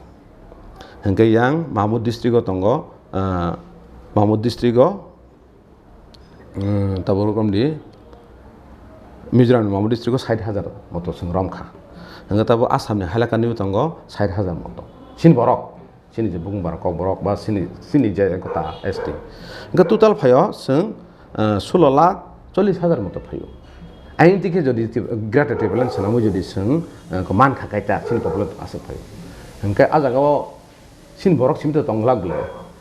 Hwnkhe yang Mamut district o tongo, ah, Mamut district o, um, tabuk rokom di Mizoram ni Mamut district o sait hajar moto chwng romkha. Hwnkhe tabuk Assam ni Hailakandi o tongo sait hajar moto. Chini borok, chini je bukung bara Kokborok ba chini, chini je ekota S T. Hwnkhe total phaio chwng, ah, sulo lakh chollish hajar moto phaio. Ayang tikhe jodi Tip-, Greater Tipraland swnamwi jodi chwng, ah, mankha kaita chini population aswk phaio. Hwnkhe a jaga o chini borok simi to tong glak bwle,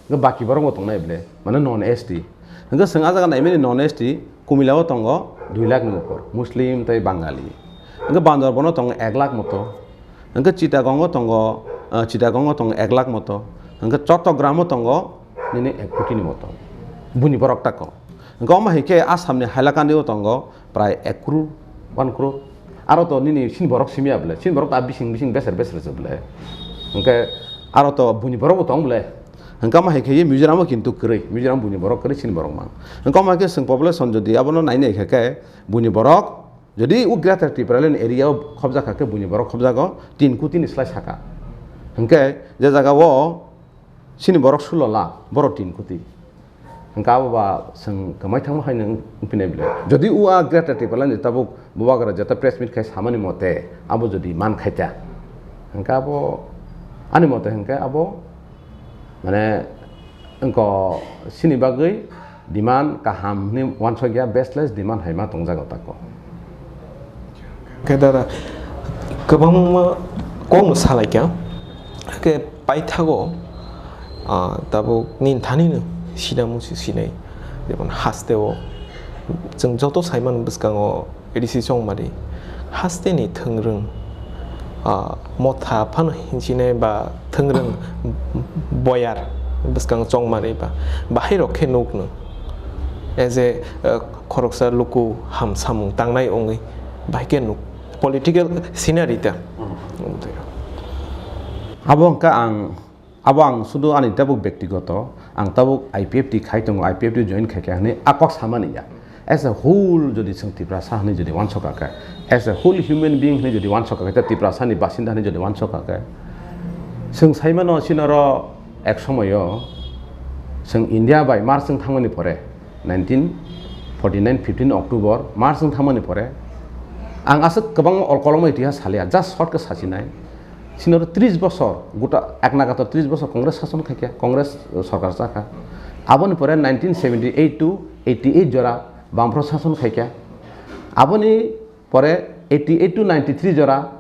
hwnkhe baki borok bo tongnai bwle, mane non S T. Hwnkhe chwng a jaga naimani non S T Kumilla o tongo dui lakh ni upor, Muslim tei Bangali. Hwnkhe Bandarban o tongo ek lakh moto. Hwnkhe Chittagong o tongo, ah, Chittagong o tongo ek lakh moto. Hwnkhe Chattogram o tongo nini ek koti ni moto. Buini borok tako. Hwnkhe omo hai khe Assam ni Hailakandi o tongo prai ek crore, one crore. Aro to nini chini borok simi ya bwle, chini borok to a bising bising beser beser se bwle. Hwnkhe aro to buini borok bo tong bwle. Hwnkhe omo hai khe Mizoram o kintu kwrwi, Mizoram buini borok kwrwi, chini borok mang. Hwnkhe omo hai khe chwng population jodi abono nai nai khe khe buini borok jodi o Greater Tipraland area o khobjak kha khe buini borok khobjago tin koti ni slai saka. Hwnkhe je jaga o chini borok sulo lakh, borok tin koti. Hwnkhe abo ba chwng kwmai thangma hai nang wngphinai bwle. Jodi o a Greater Tipraland ni tabuk bubagra jeta press meet khai samani mote abo jodi man khaita, hwnkhe abo ani mote hwnkhe abo mane wngko chini bagwi demand kaham hwnwi uansukya, baseless demand hai ma tongjago tako. Khe dada, kwbangma kokno salaikha. Khe paithago, ah, tabuk nini thanino sinamu se sinai. Jemon hasteo chwng joto saimano bwskango A D C Chongmari. Hasteni thwngrwng, ah, motha phano hinchinai ba thwngrwng boyar bwskang Chongmari ba bahairok khe nukno. As a, ah, khoroksa luku ham samung tangnai wngwi bahai khe nuk. Political scenery ta. Abo hwnkha ang, abo ang sudu ani tabuk bektigoto, ang tabuk I P F T khai tongo, I P F T join khaikha hwnwi a kok samani ya. As a whole jodi chwng Tiprasa hwnwi jodi uansukha khe, as a whole human being hwnwi jodi uansukha khe, tei Tiprasani basinda hwnwi jodi uansukha khe, chwng saimano sinoro ek somoyo chwng India bai march wng thangmani pore, nineteen forty nine fifteen October march wng thangmani pore, ang aswk kwbangma ol kolokma itihas saliya, just short khe sachinai. Sinoro tris bosor, gota ek nagator tris bosor Congress sason khaikha, Congress, eh, sorkar chakha. Aboni pore nineteen seventy eight to eighty eight jora Bamfront sason khaikha. Aboni pore eighty eight to ninety three jora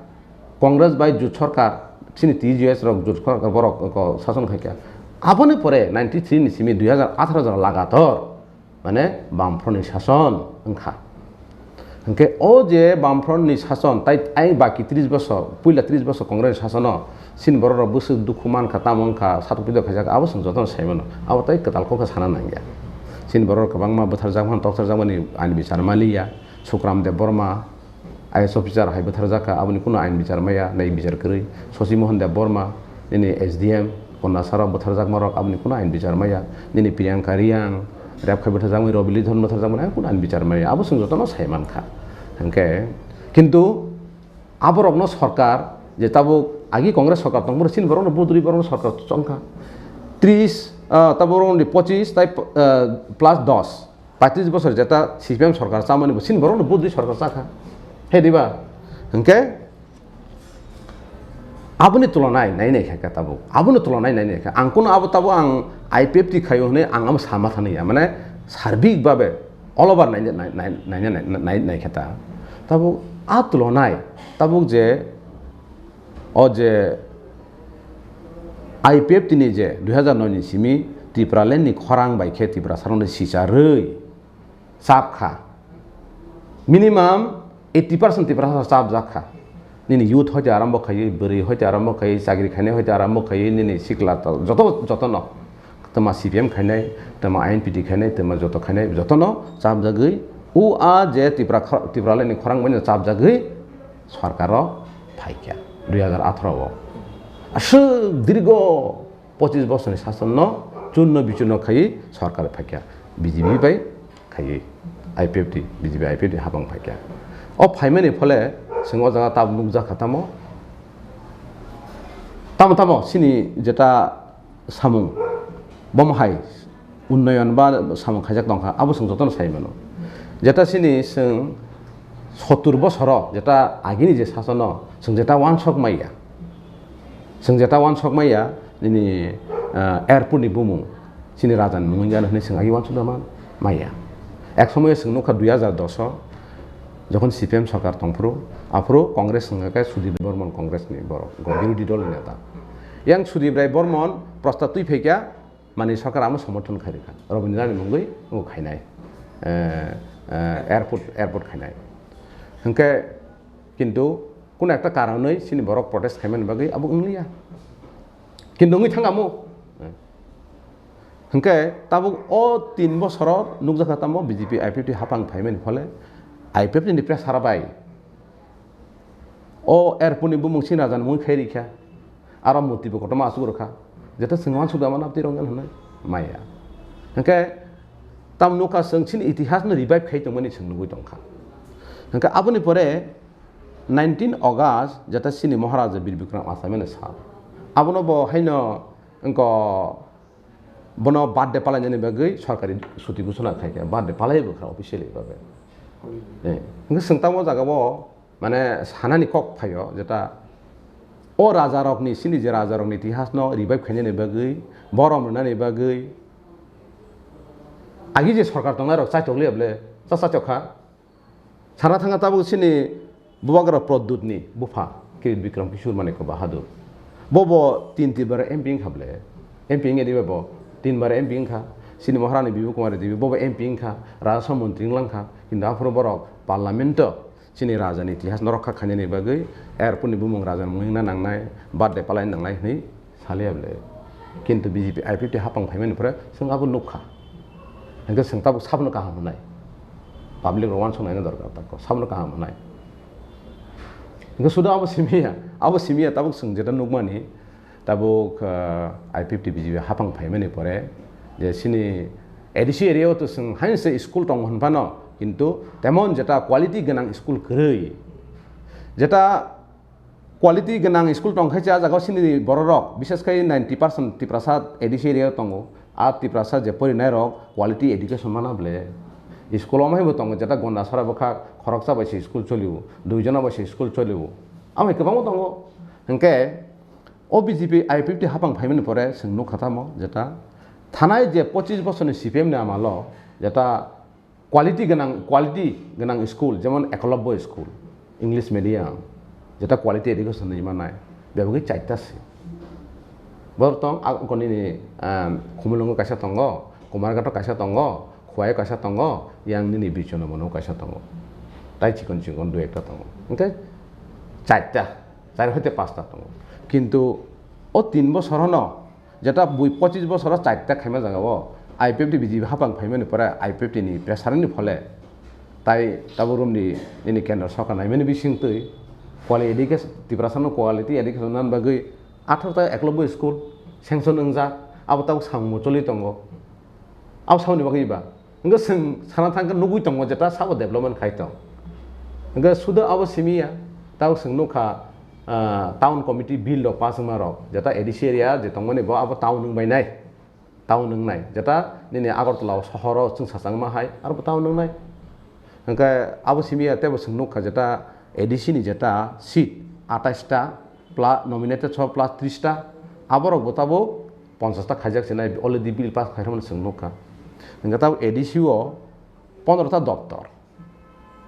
Congress bai jut sorkar, chini T G S rok jut sorkar borok, eh, sason khaikha. Aboni pore ninety three ni simi dui hazar atharo jora lagator mane Bamfront ni sason wngkha. Hwnkhe o je Bamfront ni sason, tai, ai baki tris bosor, puila tris bosor Congress ni sasono, chini borok rok bwswk dukhu mankha, tamo wngkha, satok pitok khaijak, abo chwng jotono saimano, abo tai kwtal kok khe sana nangya. Chini borok kwbangma bwtharjakmani, toktarjakmani ain bichar maliya. Sukram Debbarma, I A S officer hai bwtharjakha, aboni kunu ain bichar maya, nai bichar kwrwi. Shashi Mohan Debbarma, nini S D M, Kondasaro bwtharjakmarok, aboni kunu ain bichar maya. Nini Priyanka Reang, rep khai bwtharjakmani, Robi Lidhon bwtharjakmani, ang kunu ain bichar maya. Abo chwng jotono sai mankha. Hwnkhe, kintu aborokno sorkar, je tabuk agi Congress sorkar tongmani, chini borokno budri borokno sorkar chongkha. Tris, ah, tabuk rokni pochis tai, ah, plus dos, paitris bosor jeta C P M sorkar chamani bo chini borokno budri sorkar chakha. He diba? Hwnkhe aboni tulonai nai nai kha tabuk. Aboni tulonai nai nai kha. Ang kuno abo tabuk ang I P F T khaio hwnwi ang amo sama thani ya. Mane sarbik babe all over nai nai nai nai nai nai nai kha ta. Tabuk a tulonai tabuk je o je I P F T ni je dui hazar noi ni simi Tipraland ni khorang bai khe Tiprasarokni sicharwi chap kha. Minimum eighty percent Tiprasa chap jak kha. Nini youth hoite arambo khaiwi, bwrwi hoite arambo khaiwi, chakri khainai hoite arambo khaiwi, nini sikla tal joto, jotono. Tama C P M khainai, tama I N P T khainai, tama joto khainai, jotono chap jagwi. U a je Tipra kha-, Tipraland ni khorang bai chap jagwi sorkaro phaikha dui hazar atharo o. Aswk dirgo pochis bosorni sasonno chunno bichunno khaiwi sorkar phaikha B J P bai khaiwi I P F T, B J P I P F T hapang phaikha. O phaimani phole chwng o jaga tabuk nukjakha tamo, tamo, tamo chini jeta samung bomo hai unnoyon ba samung khaijak tongkha, abo chwng jotono sai mano. Jeta chini chwng sottur bosoro jeta agini je sasono chwng jeta uansuk maya, chwng jeta uansuk maya nini, ah, airport ni bumung chini raja ni mung wngya hwnwi chwng agi uansuk maya. Ek somoyo chwng nukha dui hazar dos o jokhon C P M sorkar tongphuru, aphuru Congress wngkha khe Sudip Debbarman Congress ni borok, birodhi dol ni neta. Yang Sudip Rai Bormon prostab twi phaikha, mani sorkar amo somorthon khai rwkha. Robindra ni mungwi abo khainai, eh, eh, airport, airport khainai. Hwnkhe kintu kuno ekta karonwi chini borok protest khaimani bagwi abo wngliya. Kintu wngwi thang amo. Hwnkhe tabuk o tin bosoro nukjakha tamo B J P I P F T hapang phaimani phole I P F T ni pressure bai o airport ni bumung chini raja ni mungwi khai rikha. Aro murti bo kotorma achuk rwkha. Jeta chwng uansuk da mano twi rwngya hwnwi maya. Hwnkhe tam nukha chwng chini itihas no revive khai tongmani chwng nugwi tongkha. Hwnkhe aboni pore nineteen August jeta chini Maharaja Bir Bikram achaimani sal. Abono bo haino wngkha bono birthday palainani bagwi sorkari chuti ghoshona khaikha, birthday palaibo kha officially babe. Eh, hwnkhe chwng tamo jaga o mane sanani kok phaio jeta o rajarokni, chini je rajarokni itihasno revive khainani bagwi, borom rwnani bagwi agi je sorkar tongnairok chaitok liya bole cha chaitok kha. Sana thangkha tabuk chini Bubagra Pradyut ni bupha Kirit Bikram Kishore Manikya Bahadur. Bo bo tin tin bar M P wngkha ble. M P wngya diba bo? Tin bar M P wngkha. Chini Maharani Bibu Kumari Devi bo bo M P wngkha. Rajya Sabha montri wnglankha. Kintu aphuru borok parliament o chini raja ni itihas no rokha khainani bagwi airport ni bumung raja ni mung wngna nangnai, birthday palai nangnai hwnwi Saliya bole. Kintu B J P I P F T hapang phaimani pore chwng abo nukha. Hwnkhe chwng tabuk sabono kaham hwnai. Public rok uansuk naina dorkar tako. Sabono kaham hwnai. Hwnkhe sudu abo simiya, abo simiya tabuk chwng jeta nukmani, tabuk, ah, I P F T B J P hapang phaimani pore je chini A D C area o to chwng haino se school tongo hwnphano, kintu temon jeta quality gwnang school kwrwi. Jeta quality gwnang school tongkhe se, ah jagao chini bororok, bishes khai ninety percent Tiprasa A D C area o tongo. Ah Tiprasa je porinairok quality education mana ble. School o omaibo tongo, jeta Gondasara bwkha khoroksa bai se school cholio, duijona bai se school cholio. Amai kwbangma tongo. Hwnkhe o B J P I P F T hapang phaimani pore chwng nukha tamo jeta thanai je pochis bosorni C P M ni amalo jeta quality gwnang, quality gwnang school, jemon Ekolobbo school, English medium, jeta quality education rwui mannai, bebagwi chaita se. Borok tong, a, oko nini, ah, Khumulwngo kaisa tongo, Kumarghato kaisa tongo, Khowai kaisa tongo, yang nini Birchondromono kaisa tongo. Tai chikon chikon dui ekta tongo. Hwnkhe chaita, char hoite pasta tongo. Kintu o tin bosorono jeta bui pochis bosoro chaita khaima jagao, I P F T B J P hapang phaimani pore I P F T ni pressure ni phole tai tabuk romni nini kendro sorkar naimani bisingtwi quality education, Tiprasano quality education nan bagwi atharo ta eklobboi school sanction wngjak, abo tabuk samungbo choli tongo. Abo saboni bagwi ba? Hwnkhe chwng sana thangkhe nugwi tongo je ta sabo development khai tong. Hwnkhe sudo abo simi ya, tabuk chwng nukha, ah, town committee bill rok pass wngma rok, je ta A D C area je tongmani bo abo town wngbai nai. Town wngnai, jeta nini Agartala o sohor o chwng sachangma hai, aro bo town wngnai. Hwnkhe abo simi ya teibo chwng nukha jeta A D C ni jeta seat atais ta pla-, nominated so plus tris ta, aborok bo tabuk ponchas ta khaijak sinai already bill pass khairokmani chwng nukha. Hwnkhe tabuk A D C o pondro ta doptor.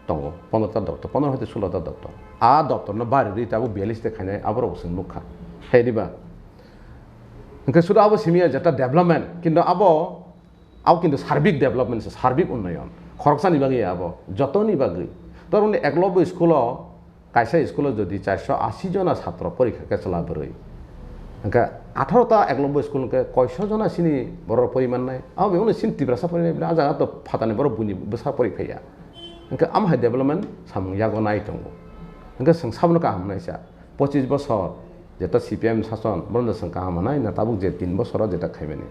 Tongo, pondro ta doptor, pondro hoite sulo ta doptor. A doptor no bari ri tabuk biyallis ta khainai, aborok bo chwng nukha. He diba? Hwnkhe sudu abo simi ya jeta development, kintu abo, abo kintu sarbik development se, sarbik unnoyon. Khoroksani bagwi ya abo, jotoni bagwi. Toroni eklobo school o, kaisa school o jodi charso asi jona satro porikha khe chwla bwrwi. Hwnkhe atharo ta eklobo school hwnkhe koiso jona sini borok pori mannai? Abo bebakno sini Tiprasa pori nai bwle, a jaga to phatani borok buini bwsa pori phaiya. Hwnkhe amo hai development samung yago nai tongo. Hwnkhe chwng sabono kaham hwnwi sa, pochis bosor jeta C P M sason, bono chwng kaham hwnwi na tabuk je tin bosoro jeta khaimani.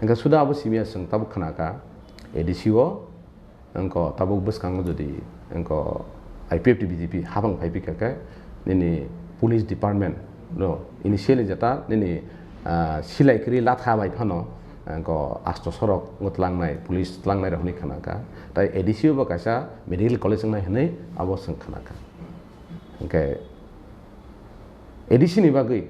Hwnkhe suda abo simi ya chwng tabuk khna kha A D C o, wngkha tabuk bwskango jodi wngkha I P F T B J P hapang phai phika khe nini police department no initially jeta nini, ah, silai kwrwi latha bai phano, wngkha asto sorok wng tlangnai, police tlangnai rok hwnwi khna kha. Tai A D C o bo kaisa medical college wngnai hwnwi abo chwng khna kha. Hwnkhe A D C ni bagwi,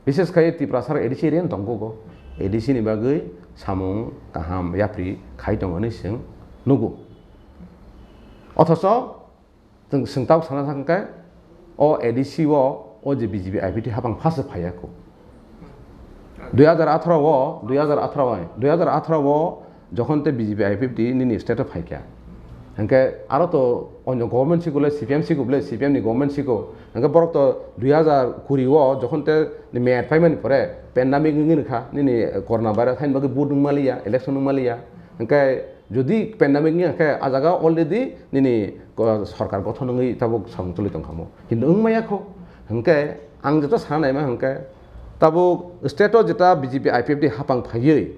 bises khai Tiprasa rok A D C area no tongo go, A D C ni bagwi samung kaham yapri khai tongo hwnwi chwng nugo. Othocho chwng, chwng tabuk sana thang khe o A D C o, o je B J P I P T hapang phasa phaiya kho. Dui hajar atharo o, dui hajar atharo o, dui hajar atharo o jokhon te B J P I P F T nini state o phaikha, hwnkhe aro to onyo government siko le, C P M siko bole, C P M ni government siko, hwnkhe borok to dui hajar kuri o jokhon te mayat paimani pore pandemic wngwi rwkha, nini corona virus haini bagwi vote wngmaliya, election wngmaliya, hwnkhe jodi pandemic wngya khe, a jaga already nini, ko-, sorkar gothon wngwi tabuk samung choli tongkha mo. Kintu wngmaya kho. Hwnkhe ang jeto sana naima hwnkhe, tabuk state o jeta B J P I P F T hapang phaiwi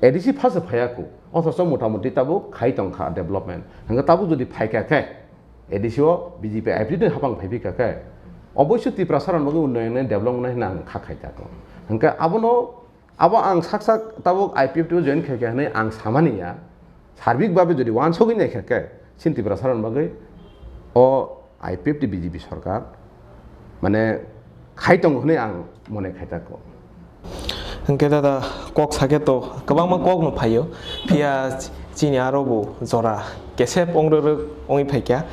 A D C phasa phaiya kho. Othocho motamuti tabuk khai tongkha development. Hwnkhe tabuk jodi phaikha khe, A D C o B J P I P F T hapang phaiphikha khe, oboisyo Tiprasa rok nogwi unnoyon development hwnwi ang kha khai ta kho. Hwnkhe abono Abo ang sak sak tabuk I P F T o join khaikha hwnwi ang samani ya, sarbik babe jodi uansugwi naikha khe, chini Tiprasa rokni bagwi o I P F T B J P sorkar, mane, khai tongo hwnwi ang mone khai tako. Hwnkhe dada, kok sakhe to kwbangma kokno phaio, phiya chini aro bo jora kesep ongrwrwk wngwi phaikha.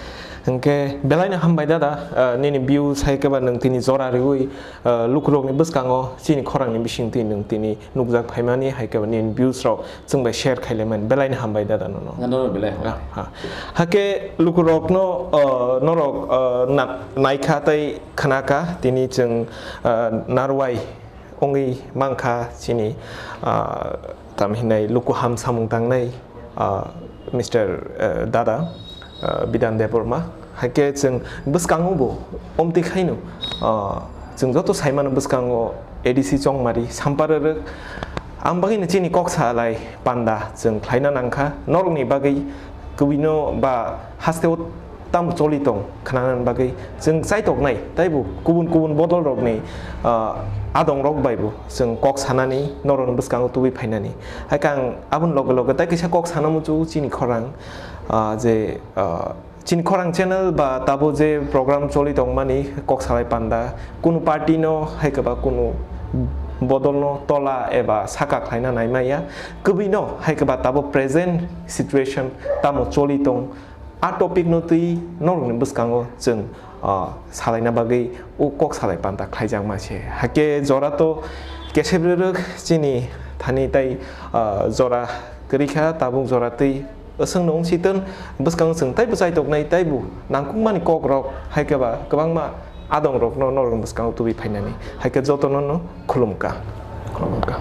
Hwnkhe belaino hambai dada, ah, nini view sai khe ba nwng tini jora riwi, ah, lukurokni bwskango chini khorangni bisingtwi nwng tini nukjak phaimani hai khe ba nini views rok chwng bai share khailaimani belaino hambai dada nono. Nono belai hambai. Ah, ha. Hakhe lukurokno, ah, norok, ah, na-, naikha tei khnakha tini chwng, ah, narwai wngwi mankha chini, ah, tamo hinai luku ham samung tangnai, ah, Mister, eh, Dada, ah, Bidan Debbarma. Haikhe chwng bwskango bo omtwi khaino, ah, chwng joto saimano bwskango A D C chongmari sampar rwrwk. Ang bagwino chini kok salai panda chwng khlaina nangkha. Norokni bagwi kwbwino ba hasteo tamo choli tong khnanani bagwi chwng chaitoknai, taibo kubun kubun bodol rokni, ah, adong rok bai bo chwng kok sanani, norokni bwskango tubui phainani. Haikhe ang aboni loge loge tai kaisa kok sana muchungo chini khorang, ah, je, ah, chini khorang channel ba tabo je program choli tongmani kok salai panda, kunu party no haikhe ba kunu bodol no tola eba saka khlaina naimaya, kwbwi no haikhe ba tabo present situation tamo choli tong, a topic no twi norokni bwskango chwng, ah, salaina bagwi o kok salai panta khlaijakma se. Hakhe jora to kesep rwrwk chini thani tai, ah, jora kwrwi kha, tabuk jora twi aswkno wng si ton, bwskango chwng taibo chaitoknai, taibo nangkukmani kokrok, haikhe ba kwbangma adongrokno norokni bwskango tubui phainani. Haikhe jotono no khulumkha. Khulumkha.